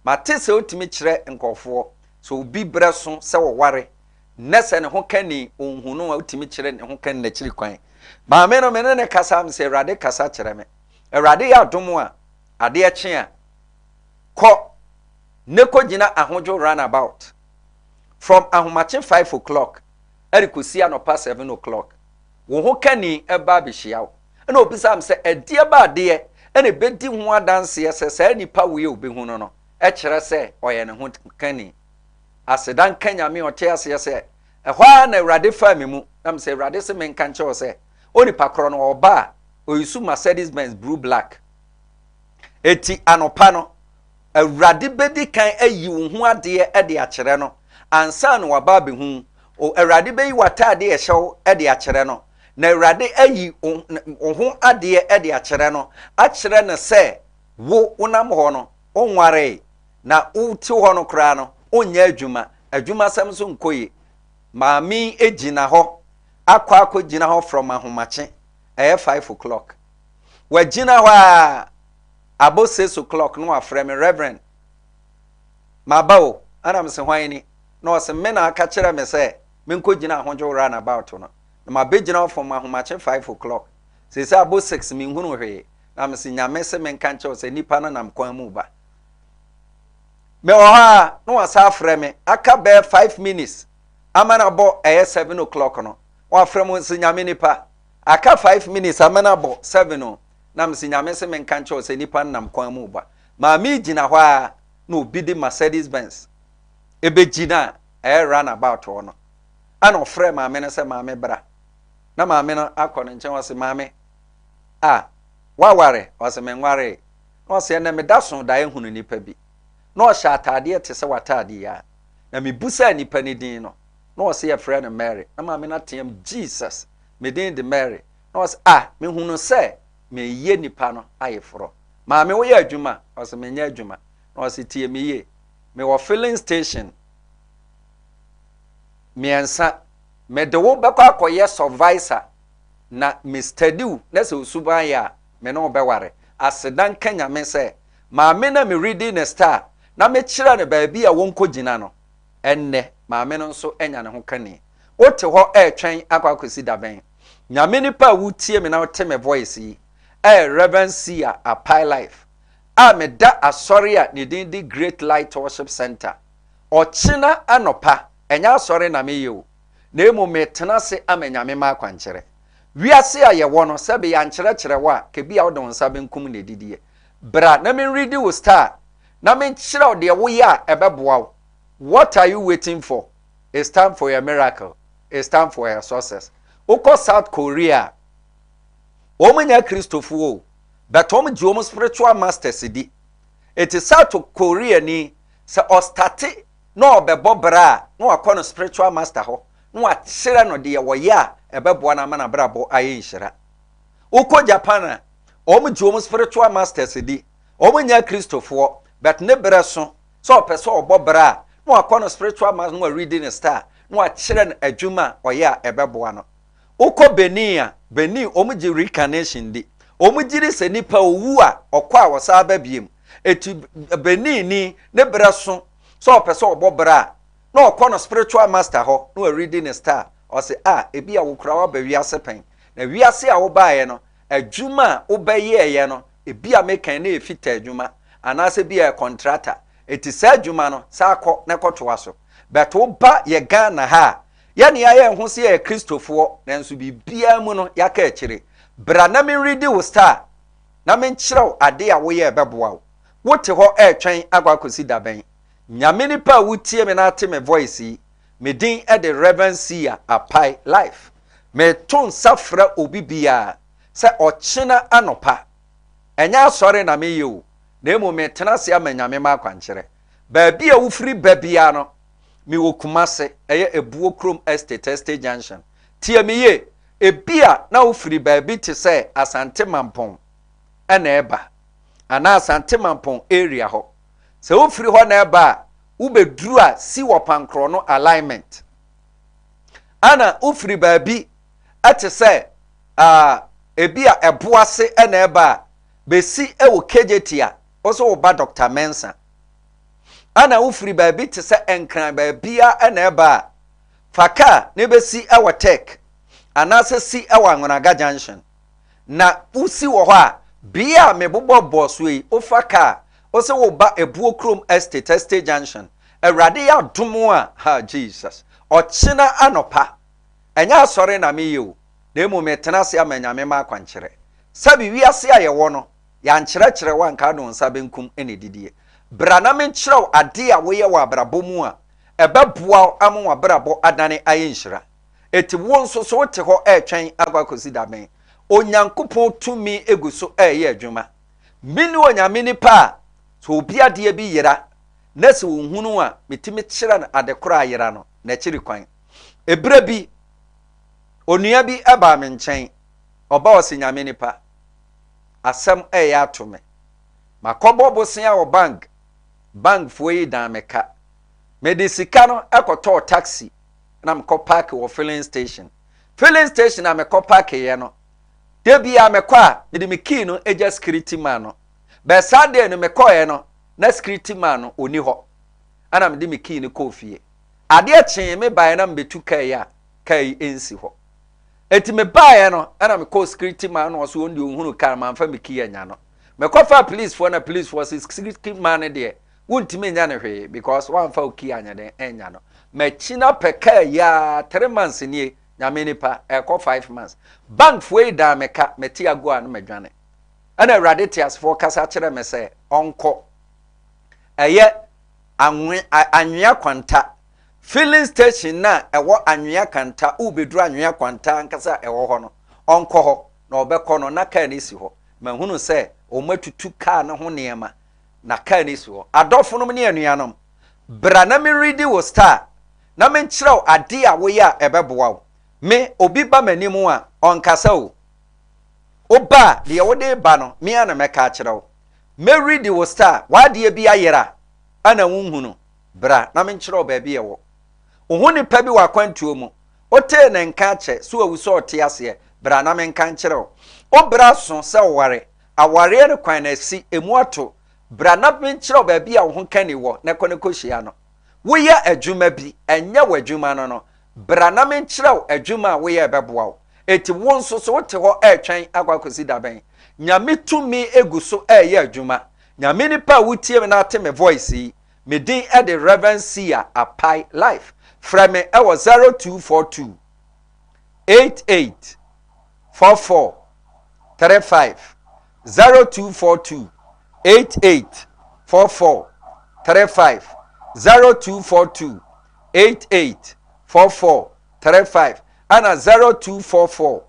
mate sɛ wotumi kyerɛ nkurɔfoɔ sɛ obi berɛ so sɛ wɔware nɛ sɛ ne ho kani ɔnhu no a, wotumi kyerɛ ne ho kani n'akyiri kwan. Maame no me ne ne kasa m sɛ Awurade kasa kyerɛ me. Awurade yɛ adom a, adeɛ kye a, kɔ ne kɔgyina Ahodwo roundabout from ahomakye 5 o'clock ɛde kɔsi anɔpa 7 o'clock. Wo ho kani ɛba abɛhyia wo. Ɛna obisa m sɛ ɛdeɛ ba adeɛ ɛna ɛbɛdi ho adanseɛ sɛ saa nipa wei a obɛhu no no ɛkyerɛ sɛ ɔyɛ ne ho kani. Aseda nka Nyame a ɔte aseɛ sɛ ɛhɔ ara na Awurade faa me mu na m sɛ Awurade se menka nkyerɛ wo sɛ onipa korɔ no ɔba a ɔyisu Mercedes Benz blue black. Eti anɔpa no Awurade bɛdi kan ayi wo ho adeɛ de akyerɛ no ansa na waba abɛhu wo. Awurade bɛyi w'ataadeɛ a ɛhyɛ wo de akyerɛ no, na Awurade ayi wo ho adeɛ de akyerɛ no, akyerɛ no sɛ wo wonam hɔ no wonwaree, na wote hɔ no koraa no wonyɛ adwuma, adwumasɛm nso nkɔ yie. Maame yi gyina hɔ akɔ akɔgyina hɔ from ahomakye, ɛyɛ 5 o'clock. Wagyina hɔ a abɔ 6 o'clock na wafrɛ me, "Reverend, maba o." Ɛna mese, "Hwan ni?" Na ɔse, "Me na aka kyerɛ me sɛ menkɔgyina Ahodwo roundabout no na mabɛgyina hɔ from ahomakye 5 o'clock, seesei abɔ 6, menhunu hwee." Na mese, "Nyame se menka nkyerɛ wo sɛ nipa no nam kwan mu ba." Mewɔ hɔ a na wasa afrɛ me, aka bɛyɛ 5 minutes ama no abɔ ɛyɛ 7 o'clock no, wafrɛ mu sɛ, "Nyame nipa, aka 5 minutes ama no abɔ 7 o." Na mese, "Nyame se menka nkyerɛ wo sɛ nipa no nam kwan mu ba." Maame gyina hɔ a na obi de Mercedes Benz ɛbɛgyina a ɛyɛ roundabout hɔ no, ɛna ɔfrɛ maame no sɛ, "Maame, bra." Na maame no akɔ ne nkyɛn. Ɔse, "Maame a waware?" Ɔse, "Menwaree." Na ɔse, "Ɛnɛ meda so da ehunu nipa bi na ɔhyɛ ataadeɛ te sɛ w'ataadeɛ yi a, na mebusaa nipa ne din no na ɔse yɛfrɛ no Mary." Na maame no ateam, "Jesus, me din de Mary?" Na ɔse, "Ah, mehunu sɛ meyɛ nipa no ayeforɔ. Maame, woyɛ adwuma?" Ɔse, "Menyɛ adwuma." Na ɔse, "Tie me yie, mewɔ filling station mmiɛnsa, mede wo bɛkɔ akɔyɛ supervisor." Na me study wo na sɛ wo suban yɛ a, me ne wo bɛware. Aseda nka Nyame sɛ maame no a me readi ne star na me kyerɛ no baabi a wɔnkɔ gyina no, ɛnnɛ maame no nso anya ne ho kani. Wote hɔ ɛretwɛn akɔ akɔsi dabɛn? Nyame nipa a wotie me na wote me voice yi, ɛyɛ Rev. Sia Apai Life a meda asɔre a ne din de Great Light Worship Center. Ɔkyena anɔpa, ɛnyɛ asɔre na meyɛ o, na mmom metena ase ama Nyame ma akwankyerɛ. Wiase a yɛwɔ no, sɛbe yɛankyerɛkyerɛ wo a, kebia wode wo nsa benkum na edidiɛ. Bra na menredi wo star na menkyerɛ wo deɛ woyɛ a ɛbɛboa wo. What are you waiting for? It's time for your miracle. It's time for your success. Wokɔ South Korea a, wɔn nyɛ Kristofoɔ o, but wɔn gye wɔn spiritual masters di. Eti South Korea ni, sɛ ɔstate na ɔbɛbɔ bra a, na wakɔ no spiritual master hɔ na wakyerɛ no deɛ wɔyɛ a ɛbɛboa no ama n'abrabɔ ayɛ nhyira. Wokɔ Japan a, wɔn gye wɔn spiritual masters di. Wɔn nyɛ Kristofoɔ, but ne berɛ so sɛ ɔpɛ sɛ ɔbɔ bra a, na wakɔ no spiritual master na waredi ne star na wakyerɛ no adwuma a ɔyɛ a ɛbɛboa no. Wokɔ Benin a, Benin wɔn gye reincarnation di. Wɔn gye di sɛ nipa owu a, ɔkɔ a ɔsan ba biem. Eti Benin ni ne berɛ so sɛ ɔpɛ sɛ ɔbɔ bra a, na ɔkɔ no spiritual master hɔ na waredi ne star. Ɔse ah, ebi a wo koraa waba wiase pɛn. Na wiase a wobaeɛ no, adwuma a wobɛyɛeɛ no, ebi a meka yi na ɛyɛ fitaa adwuma anaasɛ bi a ɛyɛ kɔntrata. Eti saa adwuma no, saa kɔ na kɔtoa so. But woba yɛ Ghana ha a, yɛne yɛayɛ yɛn ho sɛ yɛyɛ Kristofoɔ, nanso biribiara mu no, yɛaka akyire. Bra na menredi wo star na menkyerɛ wo adeɛ a woyɛ a ɛbɛboa wo. Wote hɔ retwɛn akɔ akɔsi da bɛn? Nyame nipa a wotie me na ate me voice yi, me din de Rev. Sia Apai Life. Meto nsa frɛ obi biara sɛ ɔkyena anɔpa, ɛnyɛ asɔre na meyɛ o, na mmom metena ase ama Nyame ma akwankyerɛ. Baabi a wofiri ba biara no, mewɔ Kumase, ɛyɛ Ebuo Kurom Estate, Estate Junction. Tie me yie, ebia na wofiri baabi te sɛ Asante Mampong na ɛreba, anaa Asante Mampong area hɔ. Sɛ wofiri hɔ na ɛreba a, wobɛduru a si wɔ Pankorɔ no alignment. Ana wofiri baabi te sɛ uh, ebi a Ɛboase na ɛreba a, bɛsi wɔ Kejetia a, wo so woba Dr. Mensah. Ana wofiri baabi te sɛ Nkran baabia na ɛba a, fa kaa na ɛbɛsi wɔ Tech anaasɛ si wɔ Anwonaga Junction. Na wosi wɔ hɔ a, bea a mebobɔ bɔɔ so yi, wofa kaa, wo sɛ woba Ebuo Kurom Estate, Estate Junction. Awurade yɛ adom a, ha Jesus, ɔkyena anɔpa, ɛnyɛ asɔre na meyɛ o, na mmom metena ase ama Nyame ma akwankyerɛ. Sɛbe wiase a yɛwɔ no, yɛankyerɛkyerɛ wo a nka wode wo nsa benkum na ɛdidie. Bra na menkyerɛ wo adeɛ a woyɛ wɔ abrabɔ mu a ɛbɛboa wo ama w'abrabɔ adane ayɛ nhyira. Enti wo nso so wote hɔ retwɛn akɔ akɔsi da bɛn? Onyankopɔn tumi gu so reyɛ adwuma. Mene Onyame nipa a sɛ obi adeɛ bi yera na sɛ ɔhunu a metumi kyerɛ no ade korɔ a ayera no n'akyiri kwan. Ɛberɛ bi onua bi baa me nkyɛn, ɔba ɔse Nyame nipa, asɛm reyɛ ato me. Makɔbɔ bosea wɔ bank, bank foɔ yi dan me ka. Mede sika no kɔtɔɔ taxi na mekɔ park wɔ filling station. Filling station a mekɔ park yɛ no, da biara mekɔ a, mede me key no gya security man no. But saa day no mekɔɛ no, na security man no ɔni hɔ. Ɛna mede me key no kɔɔ fie. Adeɛ kyee me baeɛ na mebɛtu kaa yi a, kaa yi nsi hɔ. Enti mebaeɛ no, ɛna mekɔɔ security man no ɔso ɔno deɛ ɔhunu kaa no, mamfa me key anya no. Mekɔfaa policefoɔ na policefoɔ se security man no deɛ, wontumi nyɛ no hwee because woamfa wo key anyɛ dɛn annya no. Makyi no apɛ kaa yi ara, 3 months nie, Nyame nipa, ɛrekɔ 5 months. Bankfoɔ yi dan me ka, mete ago a na madwane. Ɛna Awurade teasefoɔ kasa kyerɛ me sɛ ɔnkɔ. Ɛyɛ anwe, Anwea Kwanta filling station no a ɛwɔ Anwea Kwanta, wobɛduru Anwea Kwanta ankasa a ɛwɔ hɔ no, ɔnkɔ hɔ, na ɔbɛkɔ no na kaa no si hɔ. Mahunu sɛ wɔatutu kaa no ho nneɛma, na kaa no si hɔ. Adɔfonom ne anuanom, bra na menredi wo star, na menkyerɛ wo adeɛ a woyɛ a ɛbɛboa wo. Me, obi ba m'anim a, ɔnkasa o. Woba a, deɛ wode reba no, me ara na mɛka akyerɛ wo. Mɛredi wo star, w'adeɛ bi ayera a na wonhunu, bra na menkyerɛ wo baabi a ɛwɔ. Wo ho nipa bi wɔ akwantuo mu, wotee ne nka akyɛ, so wawu sɛ ɔte aseɛ? Bra na menka nkyerɛ wo. Wo berɛ aso sɛ woware. Awareɛ no kwan no asi, emu ato. Bra na menkyerɛ wo baabi a wo ho kani wɔ na kɔ na kɔhyia no. Woyɛ adwuma bi, ɛnyɛ w'adwuma no no. Bra na menkyerɛ wo adwuma a woyɛ a ɛbɛboa wo. Enti wo nso so wote hɔ retwɛn akɔ akɔsi da bɛn? Nyame tumi gu so reyɛ adwuma. Nyame nipa a wotie me na ate me voice yi, me din de Rev. Sia Apai Life. Frɛ me wɔ 0242 88 44 35, 0242 88 44 35, 0242 88 44 35 ɛna 0244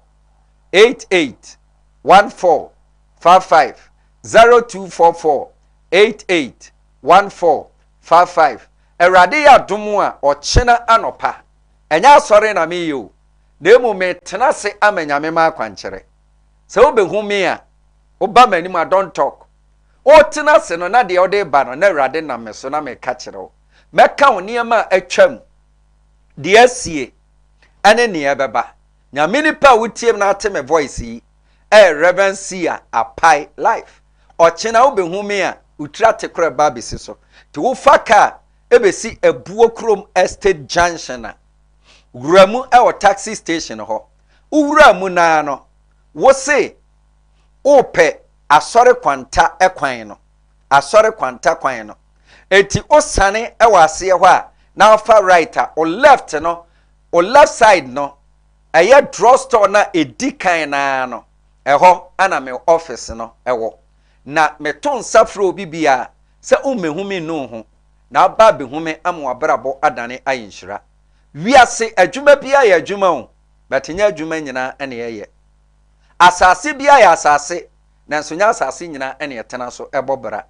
88 14 55, 0244 88 14 55. Awurade yɛ adom a, ɔkyena anɔpa, ɛnyɛ asɔre na meyɛ o, na mmom metena ase ama Nyame ma akwankyerɛ. Sɛ wobɛhu me a, woba m'anim a, don't talk. Wotena ase no, na deɛ wode ba no, na Awurade nam me so na meka kyerɛ wo. Mɛka wo nneɛma a atwam, deɛ asie, ɛne nea ɛbɛba. Nyame nipa a wotie me na ate me voice yi, ɛyɛ Reverend Sia Apai Life. Ɔkyena wobɛhu me a, wo tiri ate koraa ɛba abɛsi so. Nti wofa kaa ɛbɛsi Abuo kurom Estate Junction a, wura mu wɔ taxi station hɔ. Wowura mu naa no, wose wopɛ Asɔre Kwanta kwan no. Asɔre Kwanta kwan no. Enti wosane wɔ aseɛ hɔ a, na wofa right a, wo left no, wo left side no, ɛyɛ drug store no a ɛdi kan no ara no, ɛhɔ na me office no wɔ. Na meto nsa frɛ obi biara sɛ wommɛhu me nnu wo ho, na aba abɛhu me ama w'abrabɔ adane ayɛ nhyira. Wiase adwuma biara yɛ adwuma o, but nyɛ adwuma nyinaa na ɛyɛ. Asase biara yɛ asase, nanso nyɛ asase nyinaa na ɛtena so bɔ bra.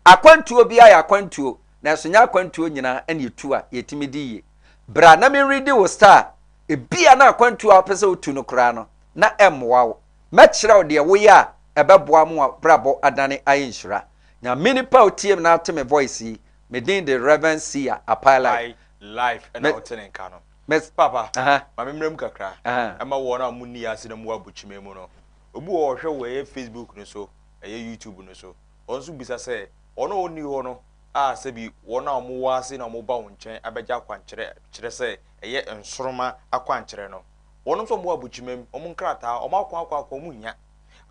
Akwantuo biara yɛ akwantuo, nanso nyɛ akwantuo nyinaa na ɛtu a yɛtumi di yie. Bra na menredi wo star, ebia na akwantuo a wopɛ sɛ wotu no koraa no, na ɛmmoa wo. Mɛkyerɛ wo deɛ woyɛ a ɛbɛboa ma w'abrabɔ adane ayɛ nhyira. Nyame nipa a wotie me na ate me voice yi, me din de Rev. Sia Apai Life. Life ɛna wote ne nka no. Papa, ma me mmra mu kakra ɛma wɔn a wɔnni yɛn ase na wɔwɔ abokyima mu no. Obi wɔ hɔ ɔhwɛ wɔ ɛyɛ Facebook no so, ɛyɛ YouTube no so. Ɔno nso bisa sɛ, wɔn a wɔnni hɔ no a sɛbi wɔn a wɔwɔ ase na wɔba wo nkyɛn abɛgye akwankyerɛ kyerɛ sɛ ɛyɛ nsoromma akwankyerɛ no, wɔn nso a wɔwɔ abokyima mu, wɔn nkrataa, wɔn ako ako ako wɔn nnya.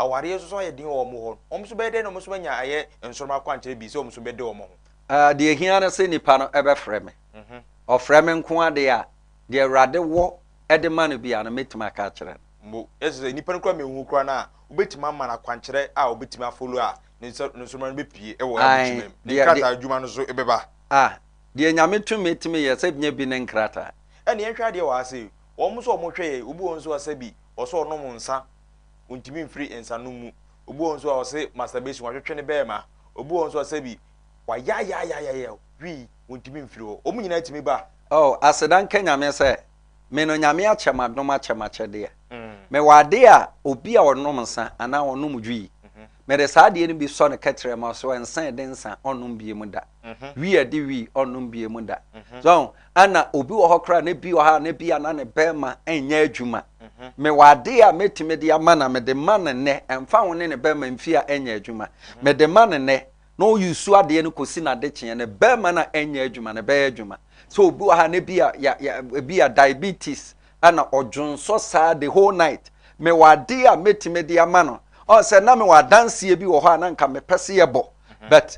Awareɛ nso so ayɛ den wɔ wɔn hɔ. Wɔn nso bɛyɛ dɛn na wɔn nso bɛnya ɛyɛ nsoromma akwankyerɛ bi sɛ wɔn nso bɛde wɔn ho? Deɛ ɛhia ne sɛ nipa no bɛfrɛ me. Ɔfrɛ me nko ara deɛ a, deɛ Awurade wɔ de ma no biara no, mɛtumi aka akyerɛ no. Mbo, yɛ sɛ nipa no koraa menhu koraa no a, wobɛtumi ama no akwankyerɛ a ɔbɛtumi afollow a ne nsa ne nsoromma no bɛpue wɔ Ae, abokyima mu. Ne deɛ, deɛ, nkrataa adwuma no nso bɛba. ah, deɛ Nyame tumi tumi yɛ sɛ nyɛ bi ne nkrataa. Ɛne yɛnhwɛ adeɛ wɔ ha sei, wɔn nso a wɔhwɛ yɛn, obi wɔ hɔ nso a sɛbi ɔsɛ ɔnom nsa, ɔntumi mfiri nsa nom mu. Obi wɔ hɔ nso a ɔse masturbation, watwetwe ne bɛɛma. Obi wɔ hɔ nso a sɛbi wayaayaayaayaa, hwii, ɔntumi mfiri hɔ. Wɔn nyinaa tumi ba. Oh, aseda nka Nyame sɛ, me no Nyame akyɛ m'adom akyɛ m'akyɛdeɛ. Mewɔ adeɛ a obi a ɔnom nsa anaa ɔnom dwii, mede saa adeɛ no bi sɔ no kɛtrɛma so a, nsa a ɛde nsa ɔnnom bie mu da. Wii a ɛde wii ɔnnom bie mu da. So, ɛna obi wɔ hɔ koraa na bi wɔ hɔ a na bi a na ne bɛrima nyɛ adwuma. Mewɔ adeɛ a mɛtumi de ama na mede ma no nnɛ, ɛmfa ho ne ne bɛrima mfie a ɛnyɛ adwuma. Mede ma no nnɛ, na ɔyusu adeɛ no kɔsi n'adekyeɛ no bɛrima no a ɛnyɛ adwuma no ɛbɛyɛ adwuma sɛ obi wɔ ha na ebi a ya ya ebi a diabetes ɛna ɔdwonsɔ saa the whole night mewɔ adeɛ a mɛtumi de ama no ɔn sɛ na mewɔ adanseɛ bi wɔ hɔ a na nka mepɛ sɛ yɛbɔ mhm. but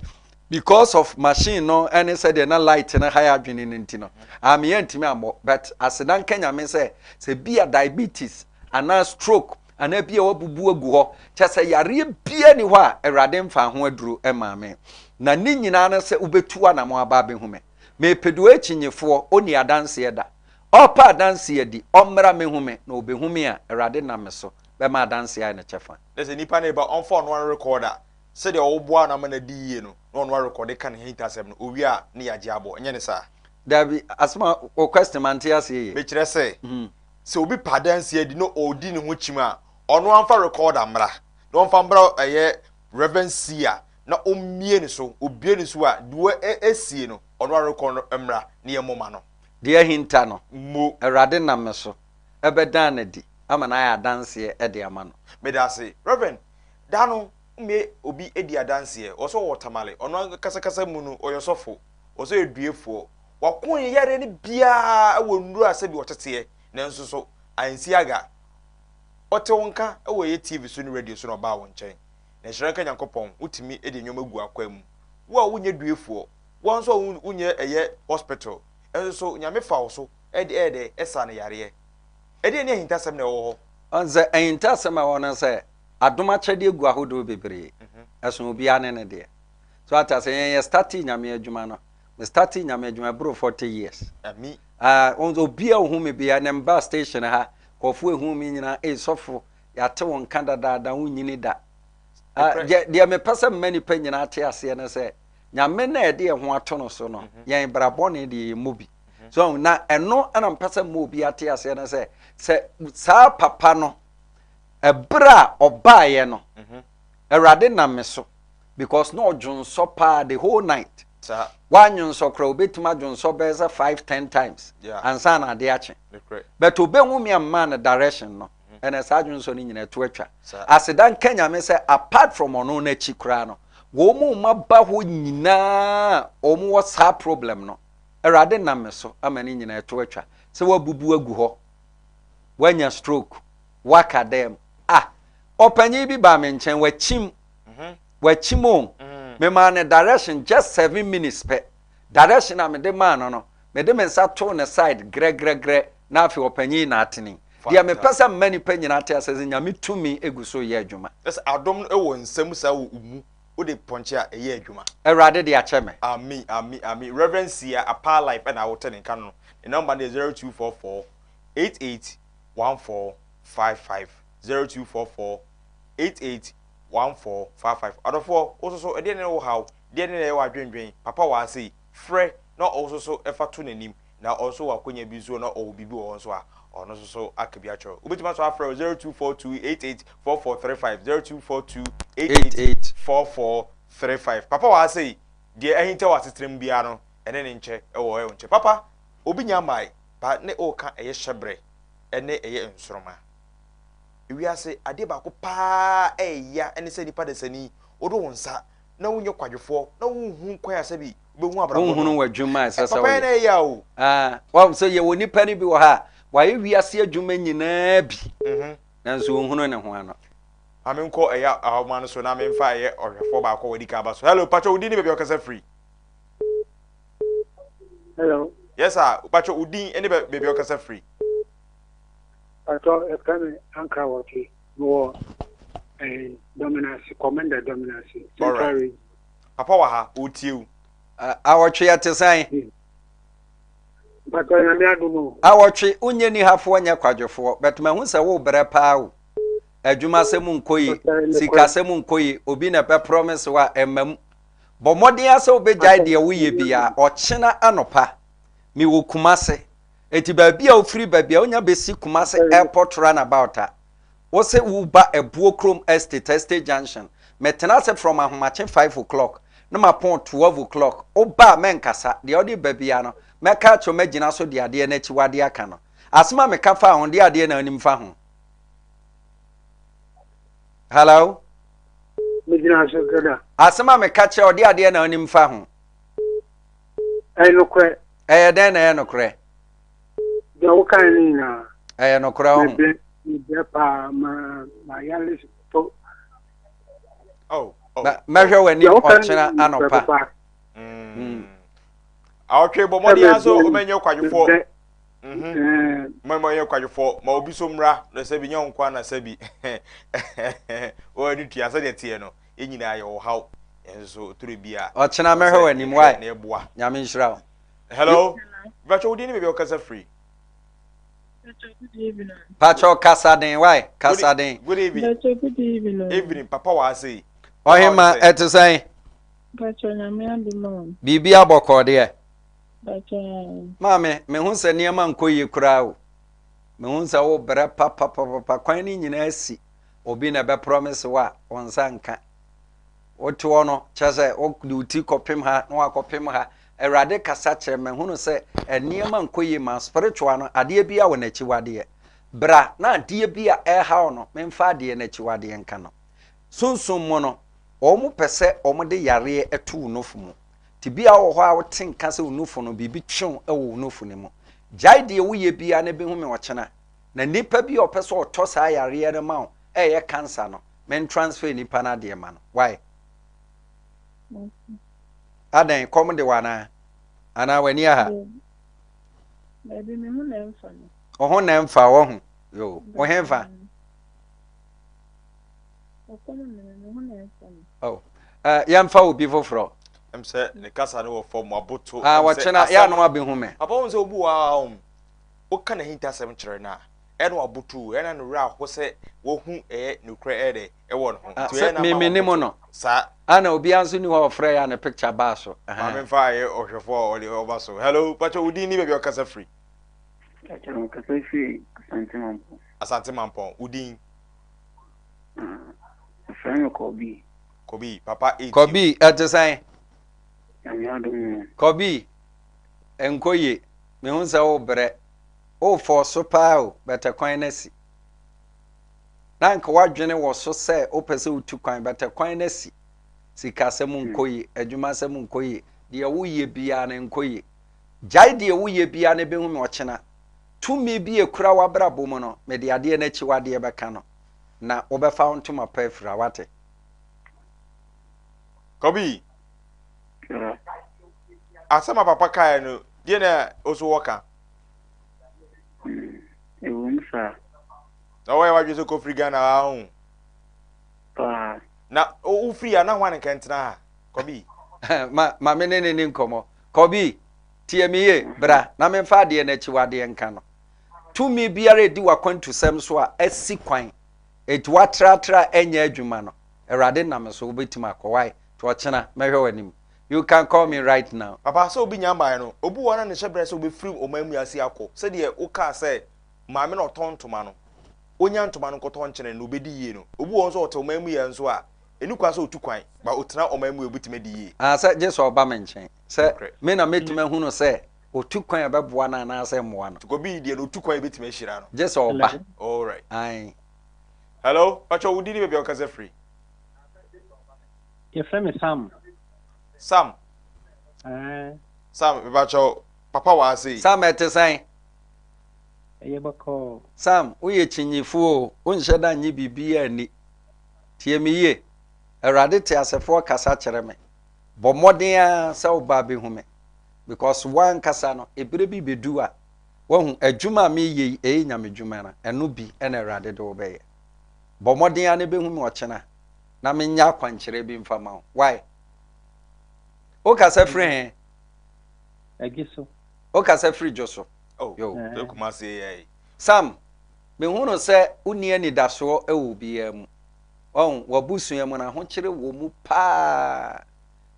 because of machine no ɛne sɛdeɛ na light no ha yɛ adwene no nti no ameyɛ ntumi ammɔ but aseda nka Nyame sɛ sɛ bi a diabetes anaa stroke anaa bi a wabubu agu hɔ kyɛ sɛ yareɛ biara ni hɔ a Awurade mfaa ho aduro mmaa me na ne nyinaa no sɛ wobɛtu anamo aba abɛhu me mepɛ akyinyefoɔ ɔnni adanseɛ da ɔpɛ adanseɛ di ɔmmra mɛhu me na ɔbɛhu me a Awurade nam me so bɛma adanseɛ ayɛ ne kyɛfa. Na sɛ nipa no reba ɔmfa ɔno ara record a sɛdeɛ woboa no ama no adi yie no na ɔno arekɔde ka ne ahintasɛm no owie a ne yɛagye abɔ ɛnyɛ ne saa? Dabi asɛm a wo question mante aseɛ yie. Mekyerɛ sɛ Sɛ obi pɛ adansi adi na ɔredi ne ho kyim a, ɔno amfa recorder mmra, na ɔmfa mmra ɛyɛ Reverend Seer na ɔmmie ne so, ɔbie ne so a, deɛ asie no, ɔno arekɔ no mmra na yɛmmɔ ma no. Deɛ ahinta no, Mo. Awurade nam me so bɛdan no adi. ama no ayɛ adanseɛ de ama no. Meda ase. Rev. Da no, me obi di adanseɛ, ɔsɛ ɔwɔ Tamale, ɔno ankasa kasa mu no, ɔyɛ ɔsɔfo, ɔsɛ ɔyɛ duefoɔ, wako ne yareɛ no biara wɔ nnuro a sɛbi ɔteteɛ, nanso so ansi aga. Ɔte wo nka wɔ ɛyɛ TV so ne radio so na ɔbaa wo nkyɛn. Na nhyira nka Nyankopɔn, wotumi de nneɛma gu akwan mu. Wo a wonyɛ duefoɔ, wo nso a wonyɛ ɛyɛ hospital, nso so Nyame fa wo so de ɛyɛ dɛ ɛsa no yareɛ. Ɛdeɛn ne ahintasɛm na ɛwɔ hɔ? Ɔn sɛ ahintasɛm a ɛwɔ hɔ no sɛ adom akyɛdeɛ gu ahodoɔ bebree. Ɛso obiara ne ne deɛ. So ate aseɛ? Yɛn yɛ startee Nyame adwuma no, me startee Nyame adwuma ɛboro 40 years. Ami. Ah, ɔn sɛ obiara ohu me biara, ɛnɛ mebaa station ha, nkurɔfoɔ ehu me nyinaa, ei sɔfo, yɛate wo nka dadaada, wonyini da. Ah, deɛ, deɛ mepɛ sɛ mma nipa nyinaa te aseɛ ne sɛ, Nyame no a yɛde yɛn ho ato no so no, yɛn bra bɔne deɛ yɛmmɔ bi. So na ɛno na mpɛ sɛ mma obi ate aseɛ no sɛ, sɛ saa papa no, ɛberɛ a ɔbaeɛ no, Awurade nam me so because na ɔdwonsɔ paa the whole night. Wanyonsɔ koraa obɛtumi adwonsɔ bɛyɛ sɛ 5 10 times ansa na ade akye. But obɛhu me a mmaa no direction no, ɛnɛ saa adwonsɔ no nyinaa ɛto atwa. Aseda nka Nyame sɛ apart from ɔno n'akyi koraa no, wɔn mu mma ba hɔ nyinaa wɔn wɔ saa problem no, Awurade nam me so ama ne nyinaa ɛto atwa. Sɛ wabubu agu hɔ, wanya stroke, waka dɛm. Ah, ɔpanyin bi baa me nkyɛn, wakyim, wakyim o. Memaa no direction just 7 minutes pɛ. Direction a mede maa no no, mede me nsa too ne side grɛgrɛgrɛ na afei ɔpanyin na atene. Deɛ mepɛ sɛ mma nipa nyinaa te ase sɛ Nyame tumi egu so yɛ adwuma. Ɛsɛ adom no wɔ nsam saa wɔ wo mu, wode pɔnkye a ɛyɛ adwuma. Awurade de akyɛ me. Ami ami ami Rev Sia Apaa Life ɛna wote ne nka no no ne number no yɛ 0244 88 1455 0244 88 1455 Adɔfoɔ wo nso so ɛdeɛn ne wo haw deɛn ne na ɛyɛ w'adwendwen papa wɔ ha sei frɛ na ɔwo nso so fa to n'anim na ɔno nso wɔ akwanya bi nso na ɔwɔ biribi wɔ hɔ nso a ɔno nso so aka bi akyerɛ wo. Wobɛtumi aso afrɛ 0242 88 4435 0242 88 4435. Papa wɔ ha sei, deɛ ahinta wɔ asetena mu biara no, ɛne ne nkyɛ wɔ ɛwɔ nkyɛ. Papa, obi nya mmae, ba ne ɔreka ɛyɛ hyɛbrɛ ɛne ɛyɛ nsoroma. Ewiase adeɛ baako paa ɛyɛ ɛne sɛ nipa dasani wode wo nsa na wonyɛ kwadwofoɔ na wonhu kwan a sɛbi wobɛhu abrabɔ no. Wonhunu w'adwuma a ɛsɛ sɛ woyɛ. Papa yɛ na ɛyɛ o. Ah, wɔn sɛ yɛwɔ nipa no bi wɔ ha a wayɛ wiase adwuma nyinaa bi nanso onhunu ne ho ano. Ma menkɔ ɛyɛ ahoma no so na memfa ɛyɛ ɔhwɛfoɔ baako a wadi kan aba so. Hello, patro wo din ne baabi a wokasa firi? Hello. Yes sir, patro wo din ne baabi a wokasa firi? Patro, ɛfrɛ me Ankra Wɔtwe. Mewɔ eh, Dominase, Commander Dominase, Central Region. Papa wɔ ha, ɔretie wo. Awɔtwe ɛte sɛn? Mpakyɛw Nyame adom o. Awɔtwe, wonyɛ nihafoɔ nyɛ kwadwofoɔ, but mahu sɛ wobrɛ paa o. Adwumasɛm nkɔ yie, sikasɛm nkɔ yie, obi na ɛbɛ promise wo a, ɛmma mu. Bɔ mmɔden ara sɛ wobɛgyae deɛ woyɛ biara. Ɔkyena anɔpa, mewɔ Kumase. Enti baabi a wofiri ba biara, wonya bɛsi Kumase airport runabout a, Wo se wo ba Abuo Krom Estate, Estate Junction. Me tena ase from ahomakye 5 o'clock na ma pɔn 12 o'clock. Wo ba a mɛnkasa, deɛ wode ba biara no, mɛka akyerɛ wo mɛgyina so de adeɛ no akyiwadeɛ aka no. Asem a meka faa ho, deɛ adeɛ na wonim fa ho? Hello? Megyina so dada. Asem a meka kyerɛ wo, deɛ adeɛ na wonim fa ho? Ɛyɛ nokorɛ. Ɛyɛ dɛn na ɛyɛ nokorɛ? Deɛ wokae no nyinaa. Ɛyɛ nokorɛ ho. Mebrɛ mebrɛ paa ma ma yale po. Oh, oh, mɛhwɛ w'anim ɔkyena anɔpa. Awɔtwe bɔ mmɔden ara sɛ wobɛnyɛ kwadwofoɔ. Mma yɛ kwadwofoɔ ma obi so mmra na sɛbi nyɛ wo nko na sɛbi wɔn ani tua sɛdeɛ teɛ no yɛn nyinaa yɛ ɔhaw yɛn nso so tore bi a. Ɔkyena mɛhwɛ w'anim wae. Nyame nhyira wo. Hello. Bàtchɛ wo din ne baabi a wɔkasa firi. Pacho kasa den why? Kasa den. Good evening. Pacho good evening. Evening papa wa ase. Ɔhema ɛte sɛn? Pacho Nyame adom o. Biribi abɔkɔɔ deɛ. Pacho. Maame, mehu sɛ nneɛma nkɔ yie koraa o. Mehu sɛ wo brɛ papapapa kwan no nyinaa si. Obi na ɛbɛ promise wo a, wo nsa nka. Wote hɔ no, kyerɛ sɛ wode wo ti kɔpem ha na wakɔpem ha. Awurade kasa kyerɛ me, mahunu sɛ nneɛma nkɔ yie ma spiritual no, adeɛ biara wɔ n'akyiwadeɛ. Bra na adeɛ bi a ɛreha wo no, memfa adeɛ no akyiwadeɛ nka no. Sunsum mu no, wɔpɛ sɛ wɔde yareɛ to wo nufu mu. Nti bi a wɔ hɔ a wote nka sɛ wo nufu no, biribi twe wo wɔ wo nufu no mu. Gyae deɛ woyɛ biara na bɛhu me ɔkyena. Na nipa bi a ɔpɛ sɛ ɔtɔ saa yareɛ no ma wo, ɛyɛ cancer no, men transfer nipa no adeɛ ma no. Why? Adɛn, kɔm de wo anaa? Anaa w'ani aha? Dabi, me ho na ɛmfa me. Wo ho na ɛmfa wo ho. Yo, wo he fa? Ɔkɔm ne me, me ho na ɛmfa me. Oh. Uh, yɛmfa obi foforɔ. Ɛm sɛ ne kasa no wɔ fam aboto. Ah, wɔkyena yɛ ano abɛhu me. Papa wɔn sɛ obi wɔ ha wɔn. Woka n'ahintasɛm kyerɛ no a, ɛna waboto o, ɛna ne werɛ aho sɛ wahu ɛyɛ nokorɛ ɛyɛ dɛ ɛwɔ ne ho. Ah, Nti ɛyɛ sɛ na me ama menim waboto. no. Saa. Ana obiara nso ni hɔ a ɔfrɛ yɛ a ne picture baa so. Maame Ɛhɛn. mfa ɛyɛ ɔhwɛfoɔ a ɔde ɔba so. Hello, pakyɛ wo din ne baabi a ɔkasa firi? Pakyɛ mekasa firi Asante Mampɔn. Asante Mampɔn, wo din? Ah, wɔfrɛ me Kɔbi. Kɔbi, papa etie o. Kɔbi, ɛte sɛn? Nyame adom o. Kɔbi, ɛnkɔ yie. Mehu sɛ wobrɛ. Wofɔɔso paa o, but kwan no asi. Na anka w'adwene wɔ so sɛ wopɛ sɛ wotu kwan, but kwan no asi. Sikasɛm nkɔ yie, adwumasɛm nkɔ yie, deɛ woyɛ biara no nkɔ yie. Gyae deɛ woyɛ biara na bɛhu me ɔkyena. Tumi bi a ɛkura w'abrabɔ mu no, mede adeɛ no akyiwadeɛ bɛka no, na wobɛfa wo ntoma pa afira, woate? Kɔbi, asɛm a papa kaeɛ no, deɛ na wo so wɔka? Ɛwom saa. Na wɔyɛ w'adwene sɛ kɔfiri Ghana ha ho? Paa. Na wofiri ha na hwan nka ntena ha? Kɔbi. Ma, ma me ne ne ni nkɔmmɔ. Kɔbi, tie me yie, bra na memfa adeɛ no akyiwadeɛ nka no. Tumi biara ɛdi w'akwantusɛm so a asi kwan, enti woatratra a ɛnyɛ adwuma no, Awurade nam so wobɛtumi akɔ. Why? Nti ɔkyena mɛhwɛ w'anim. You can call me right now. Papa, sɛ obi nya mmaeɛ no, obi wɔ hɔ na ne hyɛberɛ sɛ ɔbɛfiri ɔman mu ase akɔ, sɛdeɛ wokaa sɛ maame no a ɔtɔn ntoma no, ɔnya ntoma no nkɔtɔ nkyene na ɔbɛdi yie no, obi wɔ hɔ nso a ɔte ɔman mu yɛ nso a, ɛnni kwan sɛ ɔtu kwan, but ɔtena ɔman mu a ɔbɛtumi adi yie. Ah, sɛ gye sɛ ɔba me nkyɛn. Sɛ Nokorɛ. me na mɛtumi ahunu sɛ ɔtu kwan a ɛbɛboa no anaasɛ ɛmmoa no. Nti kɔbi deɛ no ɔtu kwan a ɛbɛtumi ahyira no. Gye sɛ ɔba. Hello. Alright. Ae. Hello, pakyɛ wo din ne baabi a wokasa firi? Yɛfrɛ me Sam. Sam. Ɛɛ. Sam, mepakyɛw, papa wɔ ha sei. Sam, ɛte sɛn? Ɛyɛ bɔkɔɔ. Sam, woyɛ kyinnyifo o, wonhyɛ da nnye biribiara nni. Tie me yie, Awurade teasefoɔ kasa kyerɛ me. Bɔ mmɔden ara sɛ woba abɛhu me because w'ankasa no, ɛberɛ bi bɛdu a, woahu, adwuma a mereyɛ yi, ɛyɛ nyamedwuma no, ɛno bi na Awurade de wo bɛyɛ. Bɔ mmɔden ara na bɛhu me ɔkyena. na menyɛ akwankyerɛ bi mfa ma wo. Why? Wokasa firi he? Ɛgye so. Wokasa firi dwo so. Oh, Yo. sɛ Kumasi yɛ yi. Sam, mehunu sɛ wonni anidasoɔ wɔ obiara mu. Wahu, w'abusua mu no, ahokyere wɔ mu paa.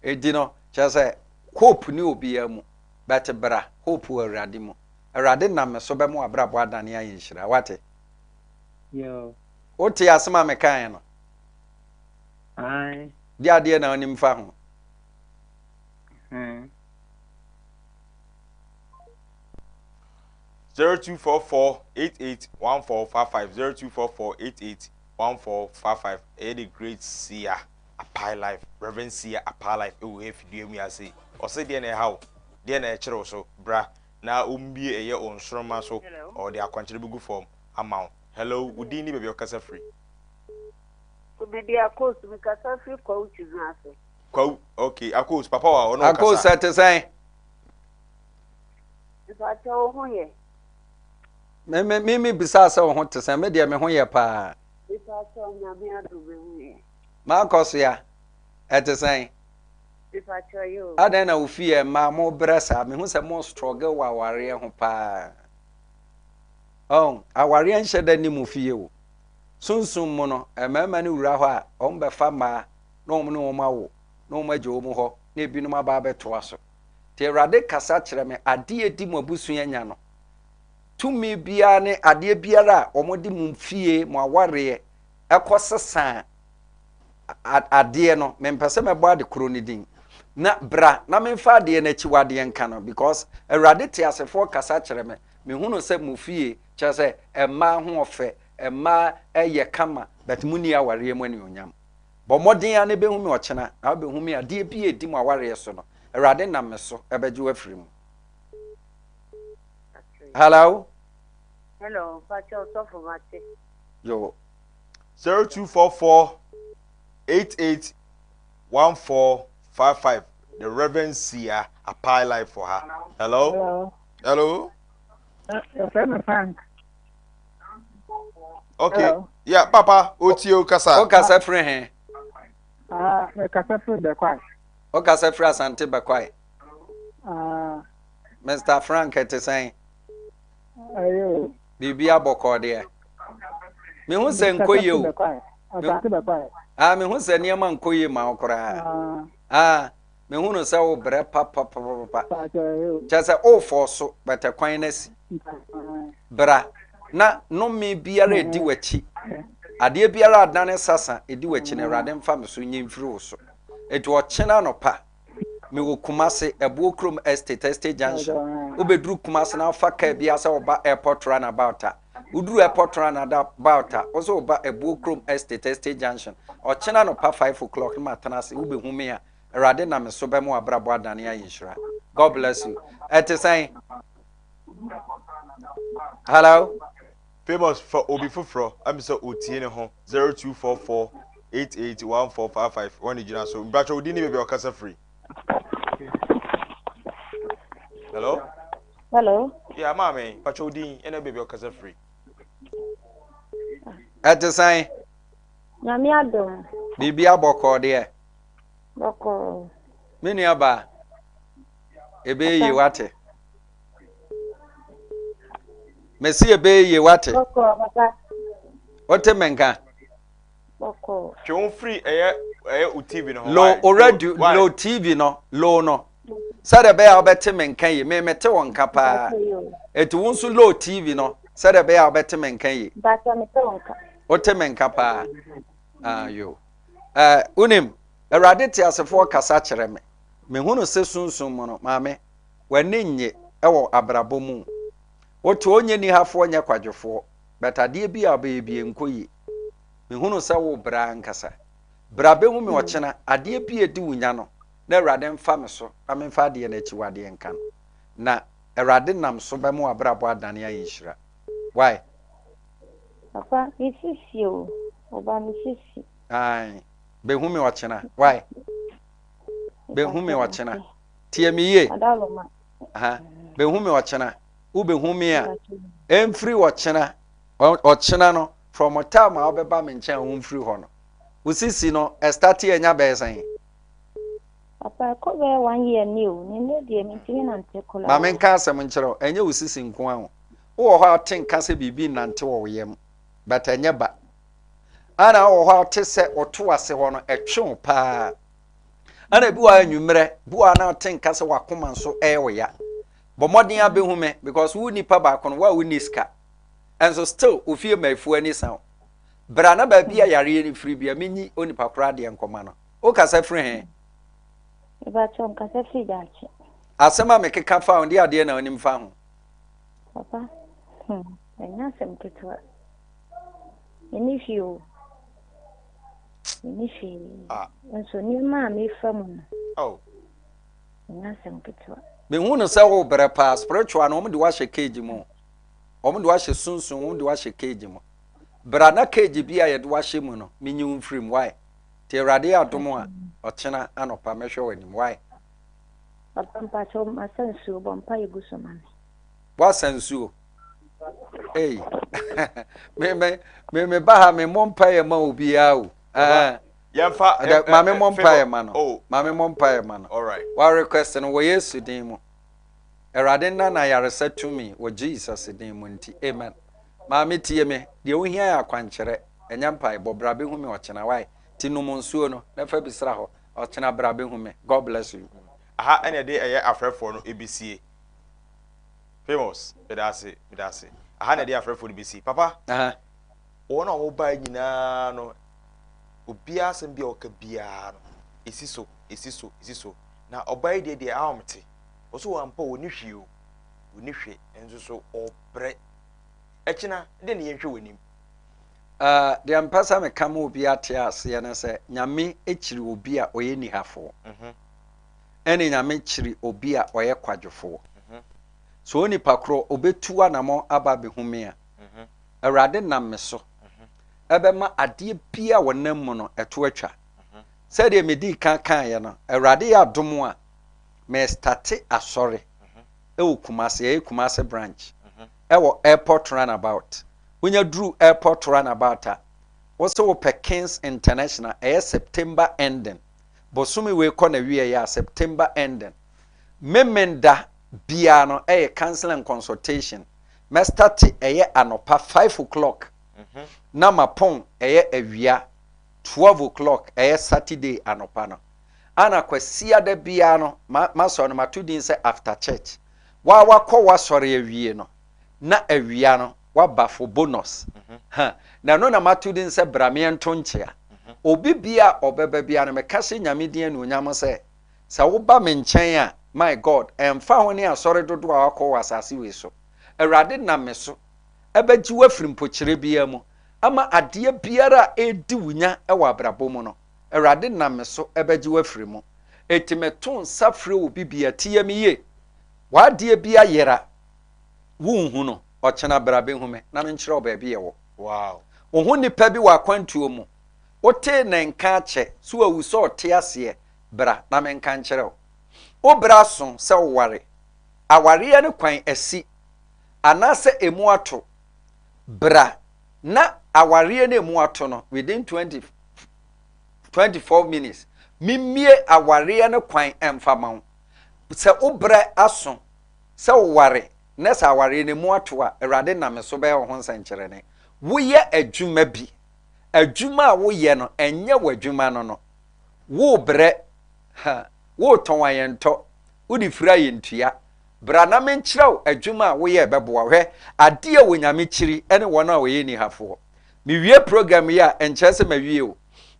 Enti no, kyerɛ sɛ, hope ni obiara mu. But bra, hope wɔ Awurade mu. Awurade nam me so bɛma w'abrabɔ adane ayɛ nhyira. Wate? Yo. Wotee asɛm a mekaeɛ no? Ae. Deɛ adeɛ na wonim fa ho? Hmm. 0244 88 1455 0244 88 1455 ɛyɛ the great seer apai life reverend seer apai life ɛwɔ yɛ fidua mu ase ɔsɛ deɛ na ɛha wo deɛ na ɛkyerɛ wo so bra na ɔmbie ɛyɛ ɔnsoroma so ɔde akwankyerɛ bɛgu fam ama wo Hello, wo din ne baabi a wokasa firi? Me de Akos, me kasa firi Kwawu Twihun ase. Kwawu, okay, Akos, papa wa ɔne wo Akos, kasa. ɛte sɛn? Mpakyɛ wo ho yɛ? Me me me me bisaa sɛ wo ho te sɛn, me deɛ me ho yɛ paa. Mepakyɛ Nyame adom me ho yɛ. Makɔ so ya, ɛte sɛn? Mepakyɛ yɛ o. Adɛn na wo fie mmaa mo brɛ saa? Mehu sɛ mo struggle wɔ awareɛ ho paa. Ɔn, awareɛ nhyɛ da nni mo fie o. Sunsum mu no, mmarima no wura hɔ a, wɔbɛfa mmaa na wɔn ne wɔn awo, na wɔn agya wɔn hɔ, na ebinom aba abɛtoa so. Nti Awurade kasa kyerɛ me, adeɛ a ɛdi mo abusua nya no, tumi biara ne adeɛ biara a wɔde mo fie, mo awareɛ, ɛkɔ sesa adeɛ no, mempɛ sɛ mɛbɔ ade koro no din. Na bra na memfa adeɛ no akyiwadeɛ nka no, because Awurade teasefoɔ kasa kyerɛ me. Mehunu sɛ mo fie, kyerɛ sɛ mmaa ho ɔfɛ, mmaa yɛ kama, but monni awareɛ mu anuonyam. Bɔ mmɔden ara na bɛhu me ɔkyena, na wobɛhu me adeɛ bi a ɛdi mo awareɛ so no, Awurade nam me so bɛgye wo afiri mu. Hello? Hello, mpakyɛ ɔsɔfo mate. Yo. 0244 88 1455 The Reverend Sia Apai life for her. Hello? Hello. Hello? Yɛfrɛ me Frank. Okay. Hello. Yeah, Papa, otie o kasa. O kasa firi he? Ah, me kasa firi Bɛkwae. O kasa firi Asante Bɛkwae. Ah. Mr. Frank ɛte sɛn? Ayo. Biribi abɔkɔɔ deɛ. Mehu sɛ nkɔ yie o. Ah, mehu sɛ nneɛma nkɔ yie ma wo koraa. Ah, ah mehu no sɛ wo brɛ papapapa. Kyerɛ sɛ wofɔɔ so bɛtɛ kwan no asi. Bra na nnome biara ɛdi w'akyi. Adeɛ biara adane sasa ɛdi w'akyi no Awurade mfa me so nyi mfiri wo so. Enti ɔkyena anɔpa mewɔ Kumase, Ɛboɔ Kurom Estate, Estate Junction. Wobɛduru Kumase na wofa kaa bi sɛ woba Airport Runabout a, woduru Airport Runabout a, wo sɛ woba Ɛboɔ Kurom Estate, Estate Junction. Ɔkyena anɔpa 5 o'clock na matena ase, wobɛhu me a, Awurade nam me so bɛma w'abrabɔ adane ayɛ nhyira. God bless you. Ɛte sɛn? Hello? Famous fa obi foforɔ ɛmi sɛ otie ne ho 0244 881455 wɔn ne gyina so mpatsɛ odi ne baabi a ɔkasa firi. Hello. Hello. Yeah, maame mpatsɛ odi ɛna baabi a ɔkasa firi. Ɛte sɛn? Nyame adom. Biribi abɔkɔɔ deɛ. Bɔkɔɔ. Me nua baa, ɛbɛyɛ yie wate. Mesi ɛbɛyɛ yie wate. Bɔkɔɔ papa. Wote me nka? Bɔkɔɔ. Twe wo firi ɛyɛ ɛyɛ o TV no ho. Low o radio low TV no low no. Sɛdeɛ ɛbɛyɛ a wobɛte me nka yie. Me mete wo nka paa. Eti wo nso low TV no sɛdeɛ ɛbɛyɛ a wobɛte me nka yie. Bàtà mete wo nka. Wote me nka paa. Ah yo. Ɛɛ wonim Awurade teasefoɔ kasa kyerɛ me. Mehunu sɛ sunsum mu no maame w'ani nnye wɔ abrabɔ mu. Wote ɔnyɛ nihafoɔ nyɛ kwadwofoɔ but adeɛ bi a wobɛyɛ bi ɛnkɔ yie. Mehunu sɛ wo brɛ ankasa. Bra bɛhu me ɔkyena adeɛ bi a ɛdi wo nya no na Awurade mfa me so na memfa adeɛ no akyiwadeɛ nka no. Na Awurade nam so bɛma w'abrabɔ adane ayɛ nhyira. Why? Papa, me sisi o. Ɔba me sisi. Ae. Bɛhu me ɔkyena. Why? Bɛhu me ɔkyena. Tie me yie. Aha. Bɛhu me ɔkyena. Wobɛhu me a, ɛmfiri ɔkyena. Ɔkyena no, from time a wobɛba me nkyɛn a womfiri hɔ no. Wo sisi no, ɛstate anya bɛyɛ sɛn? Papa, ɛkɔ bɛyɛ one year ni o. Ne nnɛ deɛ mentumi nante koraa. Ma menka asɛm nkyerɛ wo. Ɛnyɛ wo sisi nko ara o. Wowɔ hɔ a wote nka sɛ biribi nnante wɔ wo yam, but ɛnyɛ ba. Ana wowɔ hɔ a wote sɛ ɔto ase hɔ no, ɛtwe wo paa. Ana ebi wɔ hɔ anwummerɛ, bi wɔ hɔ a na wote nka sɛ w'akoma nso ɛyɛ wo ya. Bɔ mmɔden abɛhu me because wo nipa baako no, wo a wonni sika. Ɛnso still wo fie mmayifoɔ ani sa wo. Bra na baabi a yareɛ no firi bia menyi onipa koraa deɛ nkɔma no. Wokasa firi he? Mepakyɛw, mekasa firi Daakye. Asɛm a mekeka fa ho, deɛ adeɛ na wonim fa ho? Papa, hmm, ɛnyɛ asɛm ketewa. Menni hwee o. Menni hwee. Ah. Nso nneɛma a mefa mu no. Oh. Ɛnyɛ asɛm ketewa. Mehu no sɛ wobrɛ paa spiritual no wɔn de wahyɛ cage mu. Wɔn de wahyɛ sunsun, wɔn de wahyɛ cage mu. Bra na cage bi a yɛde wahyɛ mu no, menyi wo mfiri mu. Why? Ti Awurade yɛ adom a, ɔkyena anɔpa mɛhwɛ w'anim. Why? Papa mpakyɛw masa nsuo bɔ mpaeɛ gu so ma me. Wasa nsuo? Ei me me me me ba ha me mmɔ mpaeɛ ma obiara o. Eh. Yɛmfa eh, eh, maame mmɔ mpaeɛ ma no. Oh. Maame mmɔ mpaeɛ ma no. All right. Wa request no wɔ Yesu din mu. Awurade nna na ayaresa tumi wɔ Jesus din mu nti. Amen. Maame tie me. Deɛ wohia yɛ akwankyerɛ. Ɛnyɛ mpaebɔ. Bra bɛhu me ɔkyena. Why? Ti nom nsuo no na fa bi sra hɔ. Ɔkyena bra bɛhu me. God bless you. Aha ɛna ɛde ɛyɛ afrɛfoɔ no ɛbɛsie. Famous, meda ase, meda ase. Aha na ɛde afrɛfoɔ no bɛsi. Papa, wɔn a wɔbaeɛ nyinaa no, obiara asɛm bi a ɔka biara no, ɛsi so, ɛsi so, ɛsi so. Na ɔbaa yi deɛ deɛ ahomete. Ɔso wɔn ampa wɔn ni hwee o. Ɔnni hwee nso so ɔrebrɛ. Ɛkyena, dɛn na yɛnhwɛ w'anim? Uh, deɛ mpɛ sɛ meka ma obi ate aseɛ ne sɛ Nyame kyiri obi a ɔyɛ nihafoɔ. Ɛne Nyame kyiri obi a ɔyɛ kwadwofoɔ. Sɛ onipa korɔ ɔbɛtu anamɔ aba abɛhu me a, Awurade nam me so ɛbɛma adeɛ biara a wɔnam mu no ɛto atwa. Sɛdeɛ medii kan kaeɛ no, Awurade yɛ adom a, merestate asɔre ɛwɔ Kumasi, ɛyɛ Kumasi branch, ɛwɔ airport runabout. Wonya duru airport runabout a, wo se wopɛ Kings International, ɛyɛ September ending, bosome wei kɔ n'awieɛ a, September ending. Memenda biara no ɛyɛ counseling and consultation. Mɛstate ɛyɛ anɔpa 5 o'clock na mapɔn ɛyɛ awia 12 o'clock ɛyɛ Saturday anɔpa no. Ana Kwasiada biara no ma masɔre no mato din sɛ after church. Wa wakɔ w'asɔre awie no na awia no waba for bonus. Ha, na ɛno na mato din sɛ bra meɛnto nkyea. Obi bia a ɔbɛba biara no meka hyɛ Nyame din anuonyam sɛ sɛ woba me nkyɛn a, my God, ɛmfa ho ne asɔre dodoɔ a wakɔ wɔ asase wei so, Awurade nam me so ɛbɛgye wo afiri mpokyerɛ biara mu ama adeɛ biara a ɛredi wo nya wɔ abrabɔ mu no, Awurade nam me so bɛgye wo afiri mu. Enti meto nsa frɛ obi biara, tie me yie, w'adeɛ bi ayera, wonhu no, ɔkyena bra bɛhu me na menkyerɛ wo baabi ɛwɔ. Wow. Wo ho nipa bi wɔ akwantuo mu, wotee ne nka akyɛ, so wawu sɛ ɔte aseɛ, bra na menka nkyerɛ wo. Wo berɛ aso sɛ woware, awareɛ no kwan asi, anaasɛ ɛmu ato, bra na awareɛ no ɛmu ato no within 20, 24 minutes memmie awareɛ no kwan ɛmfa ma wo. Sɛ wo berɛ aso sɛ woware na sɛ awareɛ no ɛmu ato a, Awurade nam me so bɛyɛ wo ho nsɛnkyerɛnne. Woyɛ adwuma bi, adwuma a woyɛ no ɛnyɛ w'adwuma no no. Wobrɛ, ha, woretɔn ayɛntɔ, wode firi ayɛntua. Bra na menkyerɛ wo adwuma a woyɛ a ɛbɛboa wo. Hwɛ, adeɛ a Onyame kyiri ne wɔn a wɔyɛ anihafoɔ. Mewie program yi a, ɛnkyerɛ sɛ mawie o.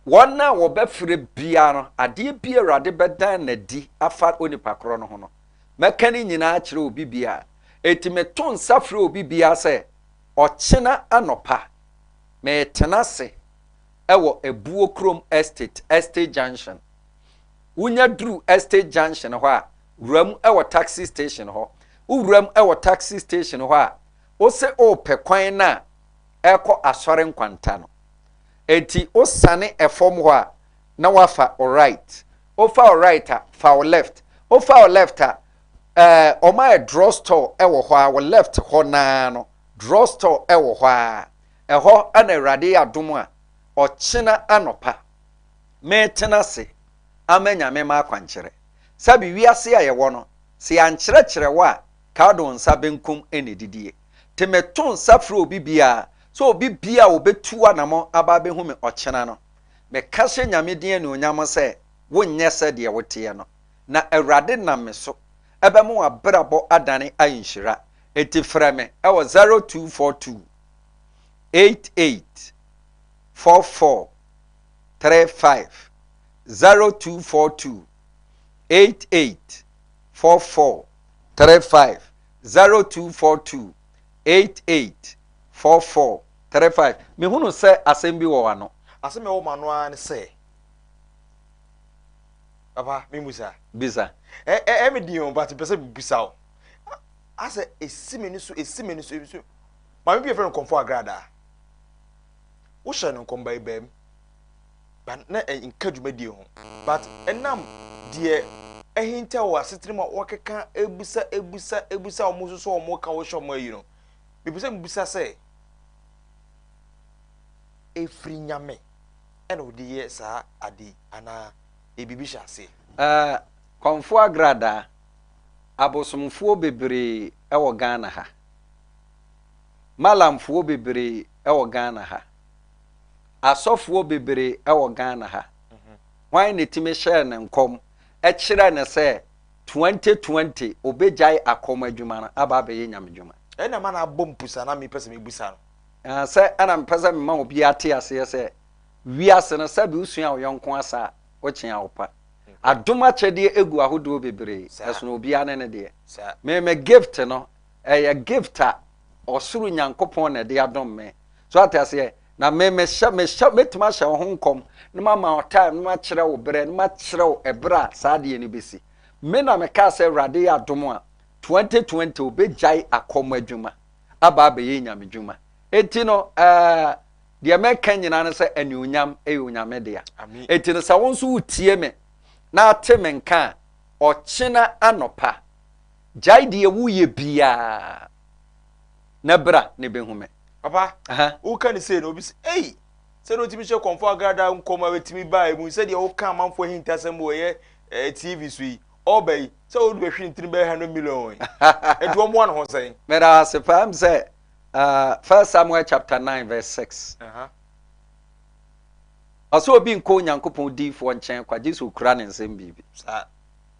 Wɔn a wɔbɛfrɛ biara no, adeɛ bi a Awurade bɛdan no adi afa onipa korɔ no ho no, mɛka ne nyinaa akyerɛ obi biara. Enti meto nsa frɛ obi biara sɛ, ɔkyena anɔpa, meretena ase wɔ Abuo Kurom Estate, Estate Junction. Wonya duru Estate Junction hɔ a, wura mu wɔ taxi station hɔ. Wowura mu wɔ taxi station hɔ a, wose worepɛ kwan no a ɛrekɔ Asɔre Nkwanta no. Enti wosane fam hɔ a, na woafa wo right. Wofa wo right a, fa wo left. Wofa wo left a, ɛɛ wɔn ayɛ draw store wɔ hɔ a, wo left hɔ naa no, draw store wɔ hɔ a. Ɛhɔ na Awurade yɛ adom a, ɔkyena anɔpa, meretena ase ama Nyame ma akwankyerɛ. Sɛbe wiase a yɛwɔ no, sɛ yɛankyerɛkyerɛ wo a, ka wode wo nsa benkum na ɛdidie. Nti meto nsa frɛ obi biara sɛ obi biara a ɔbɛtu anamɔn aba abɛhu me ɔkyena no, meka hyɛ Nyame din anuonyam sɛ wonyɛ sɛdeɛ woteɛ no, na Awurade nam me so bɛma w'abrabɔ adane ayɛ nhyira. Enti frɛ me wɔ 0242 88 44 35, 0242 88 44 35, 0242 88 44 35. Mehunu sɛ asɛm bi wɔ w'ano. Asɛm a ɛwɔ m'ano ara ne sɛ, Papa, memmusa? Bisa. Ɛ ɛ ɛyɛ me den o, but mepɛ sɛ mebisa wo. Asɛ ɛsi m'ani so, ɛsi m'ani so, ɛsi so. Maame bi a yɛfrɛ no Kɔmfɔ Agradaa, wohyɛ no nkɔm ba ɛbaa mu. But na ɛnka dwumadie ho. But ɛnam deɛ ahinta wɔ asetena mu a wɔkeka ebisa ebisa ebisa wɔn nso so wɔn ka wɔhyɛ wɔn ayi no. Mepɛ sɛ mebisa sɛ efiri Nyame ɛna ɔde yɛ saa ade yi anaa biribi hyɛ aseɛ? Ɛɛ Kɔmfoɔ Agradaa, abosomfoɔ bebree wɔ Ghana ha. Malamfoɔ bebree wɔ Ghana ha. Asɔfoɔ bebree wɔ Ghana ha. Hwan na ɛtumi hyɛɛ no nkɔm kyerɛɛ no sɛ 2020 ɔbɛgyae akɔm adwuma no aba abɛyɛ nyamedwuma? Ɛna ma no abɔ mpusa na mepɛ sɛ mebusa no. Ah, sɛ ɛna mepɛ sɛ mema obiara te aseɛ sɛ wiase no sɛbe wosua wo yɔnko asa a wokyea wo pa. Adom akyɛdeɛ egu ahodoɔ bebree, ɛsono obiara ne ne deɛ. Me me gift no. Ɛyɛ gift a ɔsoro Nyankopɔn na ɛde adom me. So ate aseɛ? Na me mehyɛ mehyɛ mɛtumi ahyɛ wo ho nkɔm na mama wo time na makyerɛ wo berɛ na makyerɛ wo ɛberɛ a saa adeɛ no bɛsi. Me na mekaa sɛ Awurade yɛ adom a 2020 ɔbɛgyae akɔm adwuma aba abɛyɛ nyame dwuma. Enti no ɛɛ deɛ mɛka nyinaa no sɛ anuonyam yɛ Onyame dea. Enti no sɛ wo nso wotie me na ate me nka a ɔkyena anɔpa gyae deɛ woyɛ biara na bra na bɛhu me. Papa, woka ne sei no, obi sɛ, ei, sɛdeɛ wotumi hyɛ kɔmfo agradaa nkɔm a bɛtumi baa mu, sɛdeɛ woka amanfoɔ ahintasɛm wɔ ɛyɛ eh, TV so yi, ɔba yi, sɛ wode bɛhwe ne tiri bɛyɛ 100 million yi. Nti wɔmmoa ne ho sɛn? Meda ase paa m sɛ uh, First Samuel chapter 9 verse 6. Ɔsɛ obi nkɔ Onyankopɔn diifoɔ nkyɛn kwa gye sɛ okura ne nsɛm biribi.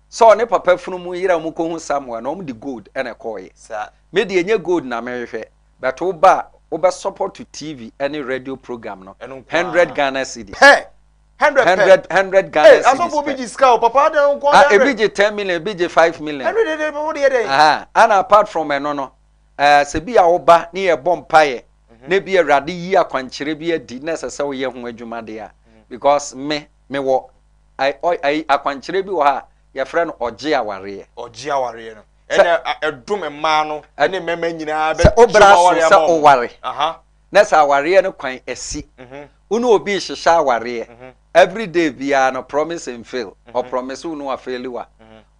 Sɛ ɔne papa funumu yera wɔn kɔhu Samuel na wɔn de gold na ɛkɔɔeɛ. Me deɛ ɛnyɛ gold na mehwehwɛ but wo ba a wobɛ support TV ne radio program no 100 Ghana cedis. Pɛ! 100 pɛ! 100 Ghana cedis pɛ. Asɔfoɔ bi gye sika o papa adɛn nko ah, ebi gye 10 million ebi gye 5 million. 100 de wo deɛ dɛn? Aha, ana apart from ɛno no ɛɛ sɛ bi a wo ba ne yɛ bɔ mpaeɛ mhm. na bi awurade yi akwankyerɛ bi adi na ɛsɛ sɛ woyɛ ho adwuma deɛ a mhm. because me mewɔ Ayi, akwankyerɛ bi wɔ hɔ a yɛfrɛ no ɔgye awareɛ. Ɔgye awareɛ no. Ɛna ɛdom mmaa no ne mmarima nyinaa bɛ. Sɛ wobra so sɛ woware na sɛ awareɛ no kwan asi. Mhm. Wo ne obi rehyehyɛ awareɛ. Mhm. Every day biara no promise and fail. Mhm. Ɔpromise wo no wafeeli wa.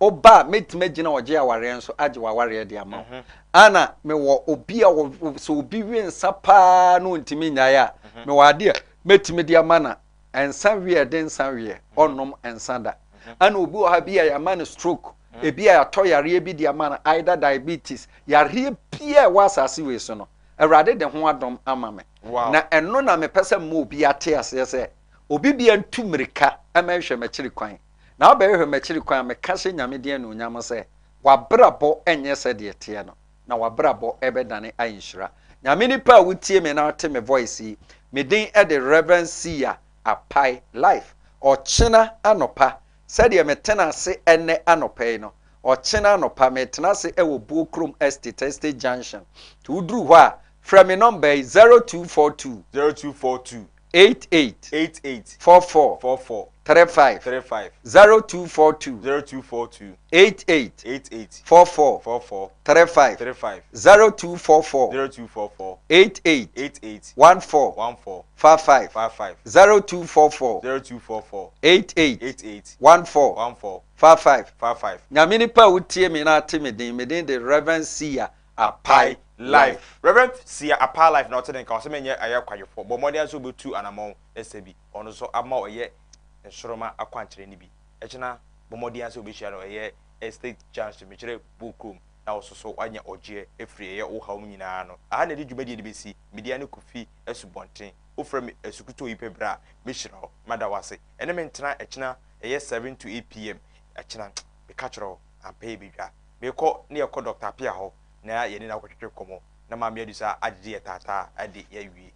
Woba a mɛtumi agyina ɔgye awareɛ nso agye w'awareɛ de ama wo. Ana mewɔ obi a sɛ obi we nsa paa na ɔntumi nnyae a mewɔ adeɛ a mɛtumi de ama na Nsa weɛ de nsa weɛ, ɔnnom nsa da. Ɛna obi wɔ ha bi a yɛama no stroke, ebi a yɛatɔ yareɛ bi de ama no, either diabetes, yareɛ biara ɛwɔ asase wei so no, Awurade de ho adom ama me. Na ɛno na mepɛ sɛ mma obi ate aseɛ sɛ, obi bia ntu mmirika mmɛhwehwɛ m'akyiri kwan. Na wobɛhwehwɛ m'akyiri kwan a, meka hyɛ Nyame din anuonyam sɛ, w'abrabɔ nyɛ sɛdeɛ ɛteɛ no. na w'abrabɔ bɛdane ayɛ nhyira. Nyame nipa a wotie me na wote me voice yi, me din de Rev. Siya Apai Life. Ɔkyena anɔpa, sɛdeɛ metena ase ɛnnɛ anɔpa yi no, ɔkyena anɔpa metena ase wɔ Buokrom Estate, Estate Junction. Nti woduru hɔ a, frɛ me nɔmba yi, 0242. 0242. 88. 88. 44. 44. 35. 35. 0242. 0242. 88. 88. 44. 44. 35. 35. 0244. 0244. 88. 88. 14. 14. 55. 55. 0244. 0244. 88. 88. 14. 14. 55. 55. Nyame nipa a wotie me na ate me din, me din de Rev. Siya Apai Life. Rev. Siya Apai Life na ɔte ne nka, ɔsɛ menyɛ ayɛ kwadwofoɔ, bɔ mmɔden ara sɛ wobɛtu anamɔn na sɛ bi ɔno nso ama ɔyɛ nsoroma akwankyerɛ no bi. Ɛkyena bɔ mmɔden ara sɛ wobɛhyia no ɛyɛ Estate Junction, mekyerɛ Buokrom, na wo nso so woanya ɔgyeɛ afiri ɛyɛ wo haw mu nyinaa ano. Aha na yɛde dwumadie no bɛsi, Media ne Kofi Asubɔnten. Wofrɛ me Asukutɔ yi pɛ berɛ a, mɛhyira wo. Mada wo ase. Ɛne me ntena ɛkyena ɛyɛ 7 to 8 PM. Ɛkyena, meka kyerɛ wo, ampa yɛbɛdwa. Mekɔ ne yɛkɔ Dɔkta Appiah hɔ na yɛne no akɔtwetwe nkɔmmɔ na Maame Adusa agyegye yɛ taataa de yɛawie.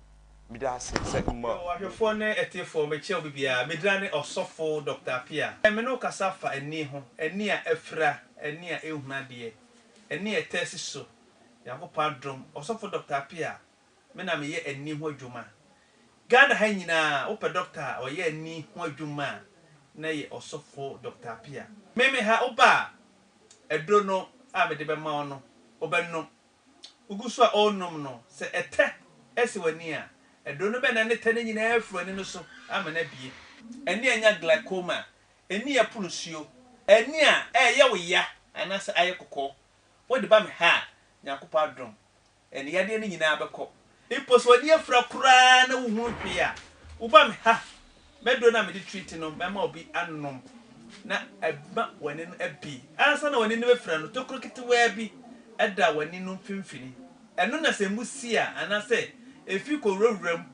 Meda ase sɛ mma. Yo, ahwɛfoɔ ne atiefoɔ, mekyia obi biara. Me dina ne Ɔsɔfo Dɔkta Appiah. Me ne wo kasa fa ani ho, ani a afira, ani a ɛnhunu adeɛ, ani a ɛtaa si so. Nyankopɔn adom, Ɔsɔfo Dɔkta Appiah, me na meyɛ ani ho adwuma. Ghana ha nyinaa, wopɛ dɔkta a ɔyɛ ani ho adwuma a, na ɛyɛ Ɔsɔfo Dɔkta Appiah. Me me ha, woba a, aduro no a mede bɛma wo no, wobɛnom. Wogu so a ɔrenom no, sɛ ɛtɛ si w'ani a, aduro no bɛnane tɛ no nyinaa afiri w'ani no so ama no abue. Ani a anya glaucoma, ani a ɛpono nsuo, ani a ɛreyɛ wo ya anaasɛ ayɛ kɔkɔɔ, wode ba me ha a, Nyankopɔn adom, Ɛnde yadeɛ no nyinaa bɛkɔ. Mpo sɛ w'ani afira koraa na wonhunu hwee a, woba me ha, m'aduro no a mede treat no, mɛma obi anom na ɛma w'ani no abue. Ansa na w'ani no bɛfira no, tokuro ketewaa bi da w'ani no mfimfini. Ɛno na sɛ emu si a, anaasɛ efi kɔwurawura mu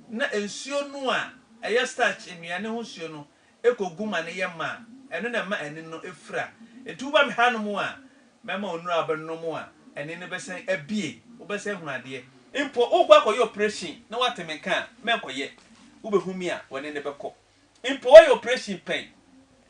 na nsuo no a ɛyɛ starch nnuane ho nsuo no kɔgu ma no yɛ ma a, ɛno na ɛma ani no fira. Enti woba me hanom a, Mɛma wo nnuru a wobɛnom a ani no bɛsan abue, wobɛsan ahunu adeɛ. Mpo worekɔ akɔyɛ oprehyɛn na woate me nka a, mɛnkɔyɛ. Wobɛhu me a, w'ani no bɛkɔ. Mpo woayɛ oprehyɛn pɛn,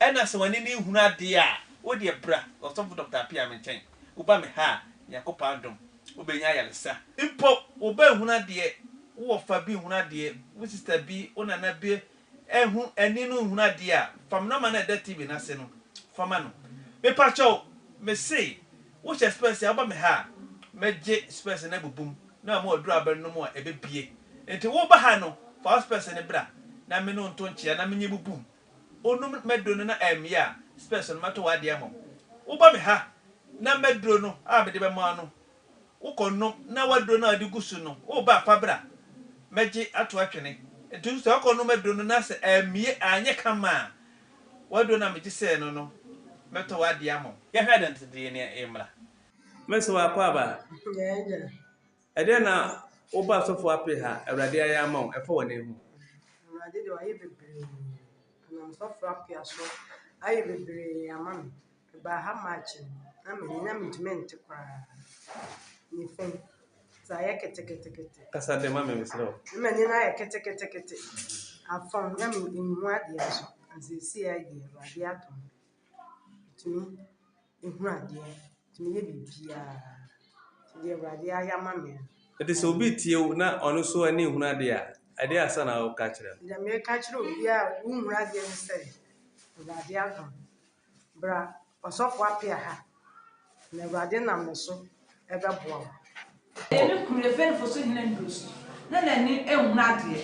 ɛna sɛ w'ani no nhunu adeɛ a, wo deɛ bra Ɔsɔfo Dɔkta Appiah me nkyɛn. Woba me ha a, Nyankopɔn adom, wobɛnya ayaresa. Mpo wo ba nhunu adeɛ, wo wɔfa bi nhunu adeɛ, wo sista bi, wo nana bi nhu ani no nhunu adeɛ a, fa me nɔma no a ɛda TV no ase no fa ma no. Mepakyɛw, mese wohyɛ spɛs a woba me ha a, mɛgye spɛs no abubu mu na mama wo aduru a wobɛnom a ɛbɛbue. Enti woba ha no, fa wo spɛs no bra na me ne wo nto nkyea na menye bubu mu. Wonom m'aduro no na ɛmmea a, spɛs no mɛtɔ w'adeɛ ama wo. Woba me ha na m'aduro no a mede bɛma wo no, wokɔnom na w'aduro no a wode gu so no, woreba a fa bra, mɛgye ato atwene. Nti nso sɛ wokɔnom aduro no na sɛ ammie, anyɛ kama a, w'aduro no a megye sɛɛ no no, mɛtɔ w'adeɛ ama wo. Yɛhwɛ adansedie no mmra. Mese wo akwaaba. Ɛdeɛn na woba asɔfoɔ ape ha Awurade ayɛ ama wo ɛfa w'ani ho? Awurade deɛ wayɛ bebree. Ɔnam sɔfoɔ apea so ayɛ bebree ama me. Mebaa ha March no, na m'ani na mentumi nte koraa. Me fam sɛ ayɛ keteketekete. Kasa den ma me mesrɛ wo. Na m'ani no ayɛ keteketekete. Afɔn na menhu adeɛ nso. Na seesei ara deɛ Awurade adom. Metumi hu adeɛ, metumi yɛ biribiara. Nti deɛ Awurade ayɛ ama me no. Nti sɛ obi retie wo na ɔno nso ani nhunu adeɛ a, ɛdeɛn ansa na woka kyerɛ no? Deɛ meka kyerɛ obiara a wonhunu adeɛ ne sɛ, Awurade adom. Bra Ɔsɔfo Appiah ha, na Awurade nam ne so bɛboa wo. Ɛyɛ me kunu, yɛfrɛ no Fosuhene Andrews. Na n'ani nhunu adeɛ,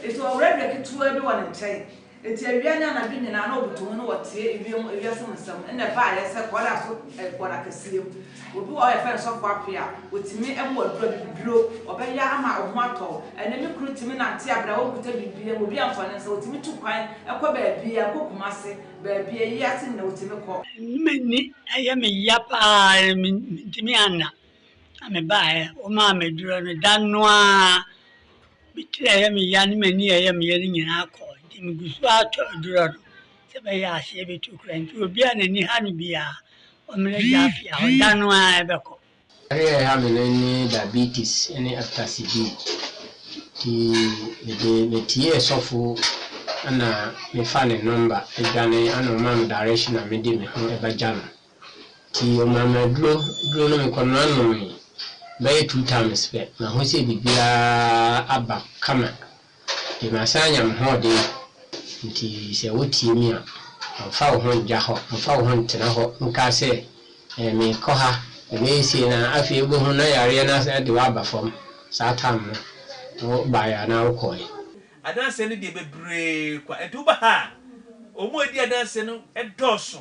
enti ɔwɔ radio ketewa bi wɔ ne nkyɛn. Enti awia ne anadwo nyinaa na ɔbutu ho na ɔtie ewiem ewiase mu nsɛm. Ɛnna ɛbaeɛ sɛ kɔda so kɔɔ n'akɛseɛ mu. Obi wɔ hɔ a yɛfrɛ no Sɔfo Appiah, ɔtumi ma wo aduro, abibiduro, ɔbɛyɛ ama wo ho atɔ wo. Ɛnnɛ me kunu tumi nante abrɛ a ɔnkuta biribiara mu, obi amfa ne nsa, ɔtumi tu kwan kɔ baabiara, kɔ Kumasi, Baabi a eyi ase nyina wotumi kɔ. M'ani yɛ me ya paa mentumi anna na mebaeɛ wɔmaa me aduro no da no ara me tiri a ɛyɛ me ya ne m'ani a ɛyɛ me ya no nyinaa kɔɔ nti megu so ara tɔ aduro no sɛ ɛbɛyɛ a aseɛ bɛtu koraa nti obi a n'ani ha no biara ɔmmrɛ Gyafia hɔ da no ara ɛbɛkɔ. Yareɛ a ɛha me no ne diabetes ne hepatitis B. Nti mede metiee sɔfo na mefa ne number dwane ana ɔmaa me direction a mede me ho bɛgya no. Nti ɔmaa me aduro, aduro no mekɔnoa nomee bɛyɛ 2 times pɛ mahu sɛ biribiara aba kama. Nti masan anya me hoɔden nti sɛ wotie me a mfa wo ho ngya hɔ, mfa wo ho ntena hɔ nka sɛ Eh meekɔ ha, mebɛyɛ sei na afei wobɛhu na yareɛ no asan de wo aba fam, saa time no wo baeɛ anaa wo kɔeɛ. Adanseɛ no deɛ bebree kwa. Nti woba ha a, wɔn a ɛdi adanseɛ no dɔɔso.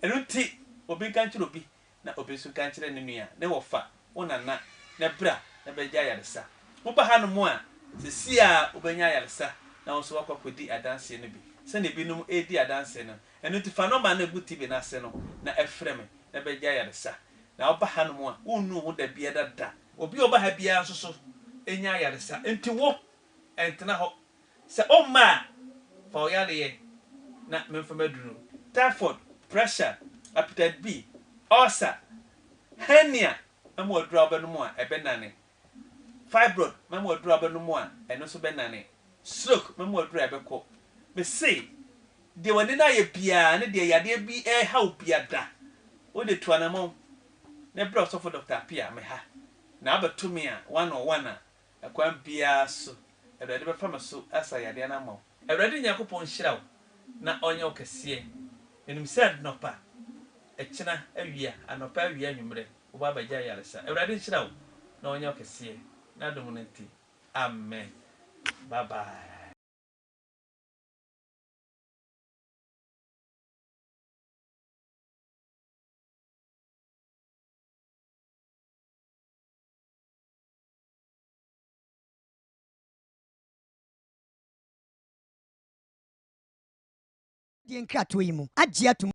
Ɛno nti obi nka nkyerɛ obi, na obi nso nka nkyerɛ ne nua, ne wɔfa, wo nana, na bra na bɛgye ayaresa. Woba hanom a, seesei ara wobɛnya ayaresa na wo nso woakɔ akɔdi adanseɛ no bi sɛdeɛ ebinom redi adanseɛ no. Ɛno nti fa nɔma no a ɛgu TV no ase no na frɛ me na bɛgye ayaresa. Na woba hanom a, wonnu wo ho da biara da. Obi a ɔba ha biara nso so nya ayaresa. Enti wo, ntena hɔ. Sɛ womma a, fa wo yareɛ na memfa m'aduro. Typhoid, pressure, hepatitis B, ulcer, hernia, mɛma wo aduro a wobɛnom a ɛbɛnane. Fibroid, mɛma wo aduro a wobɛnom a ɛno nso bɛnane. Stroke, mɛma wo aduro a ɛbɛkɔ. Mese, deɛ w'ani no ayɛ biara ne deɛ yadeɛ bi reha wo biada, wode tu anamɔn na brɛ Ɔsɔfo Doctor Appiah me ha na abɛto me a one on one a, ɛkwan biara so Awurade bɛfa me so asa yadeɛ no ama wo. Awurade Nyankopɔn nhyira wo na ɔnyɛ wo kɛseɛ. Menim sɛ anɔpa, ɛkyena awia, anɔpa awia anwummerɛ wobɛ abɛgye ayaresa. Awurade nhyira wo na ɔnyɛ wo kɛseɛ n'adom no nti. Amen. Bye bye. Die nkratoɔ yi mu agye atom.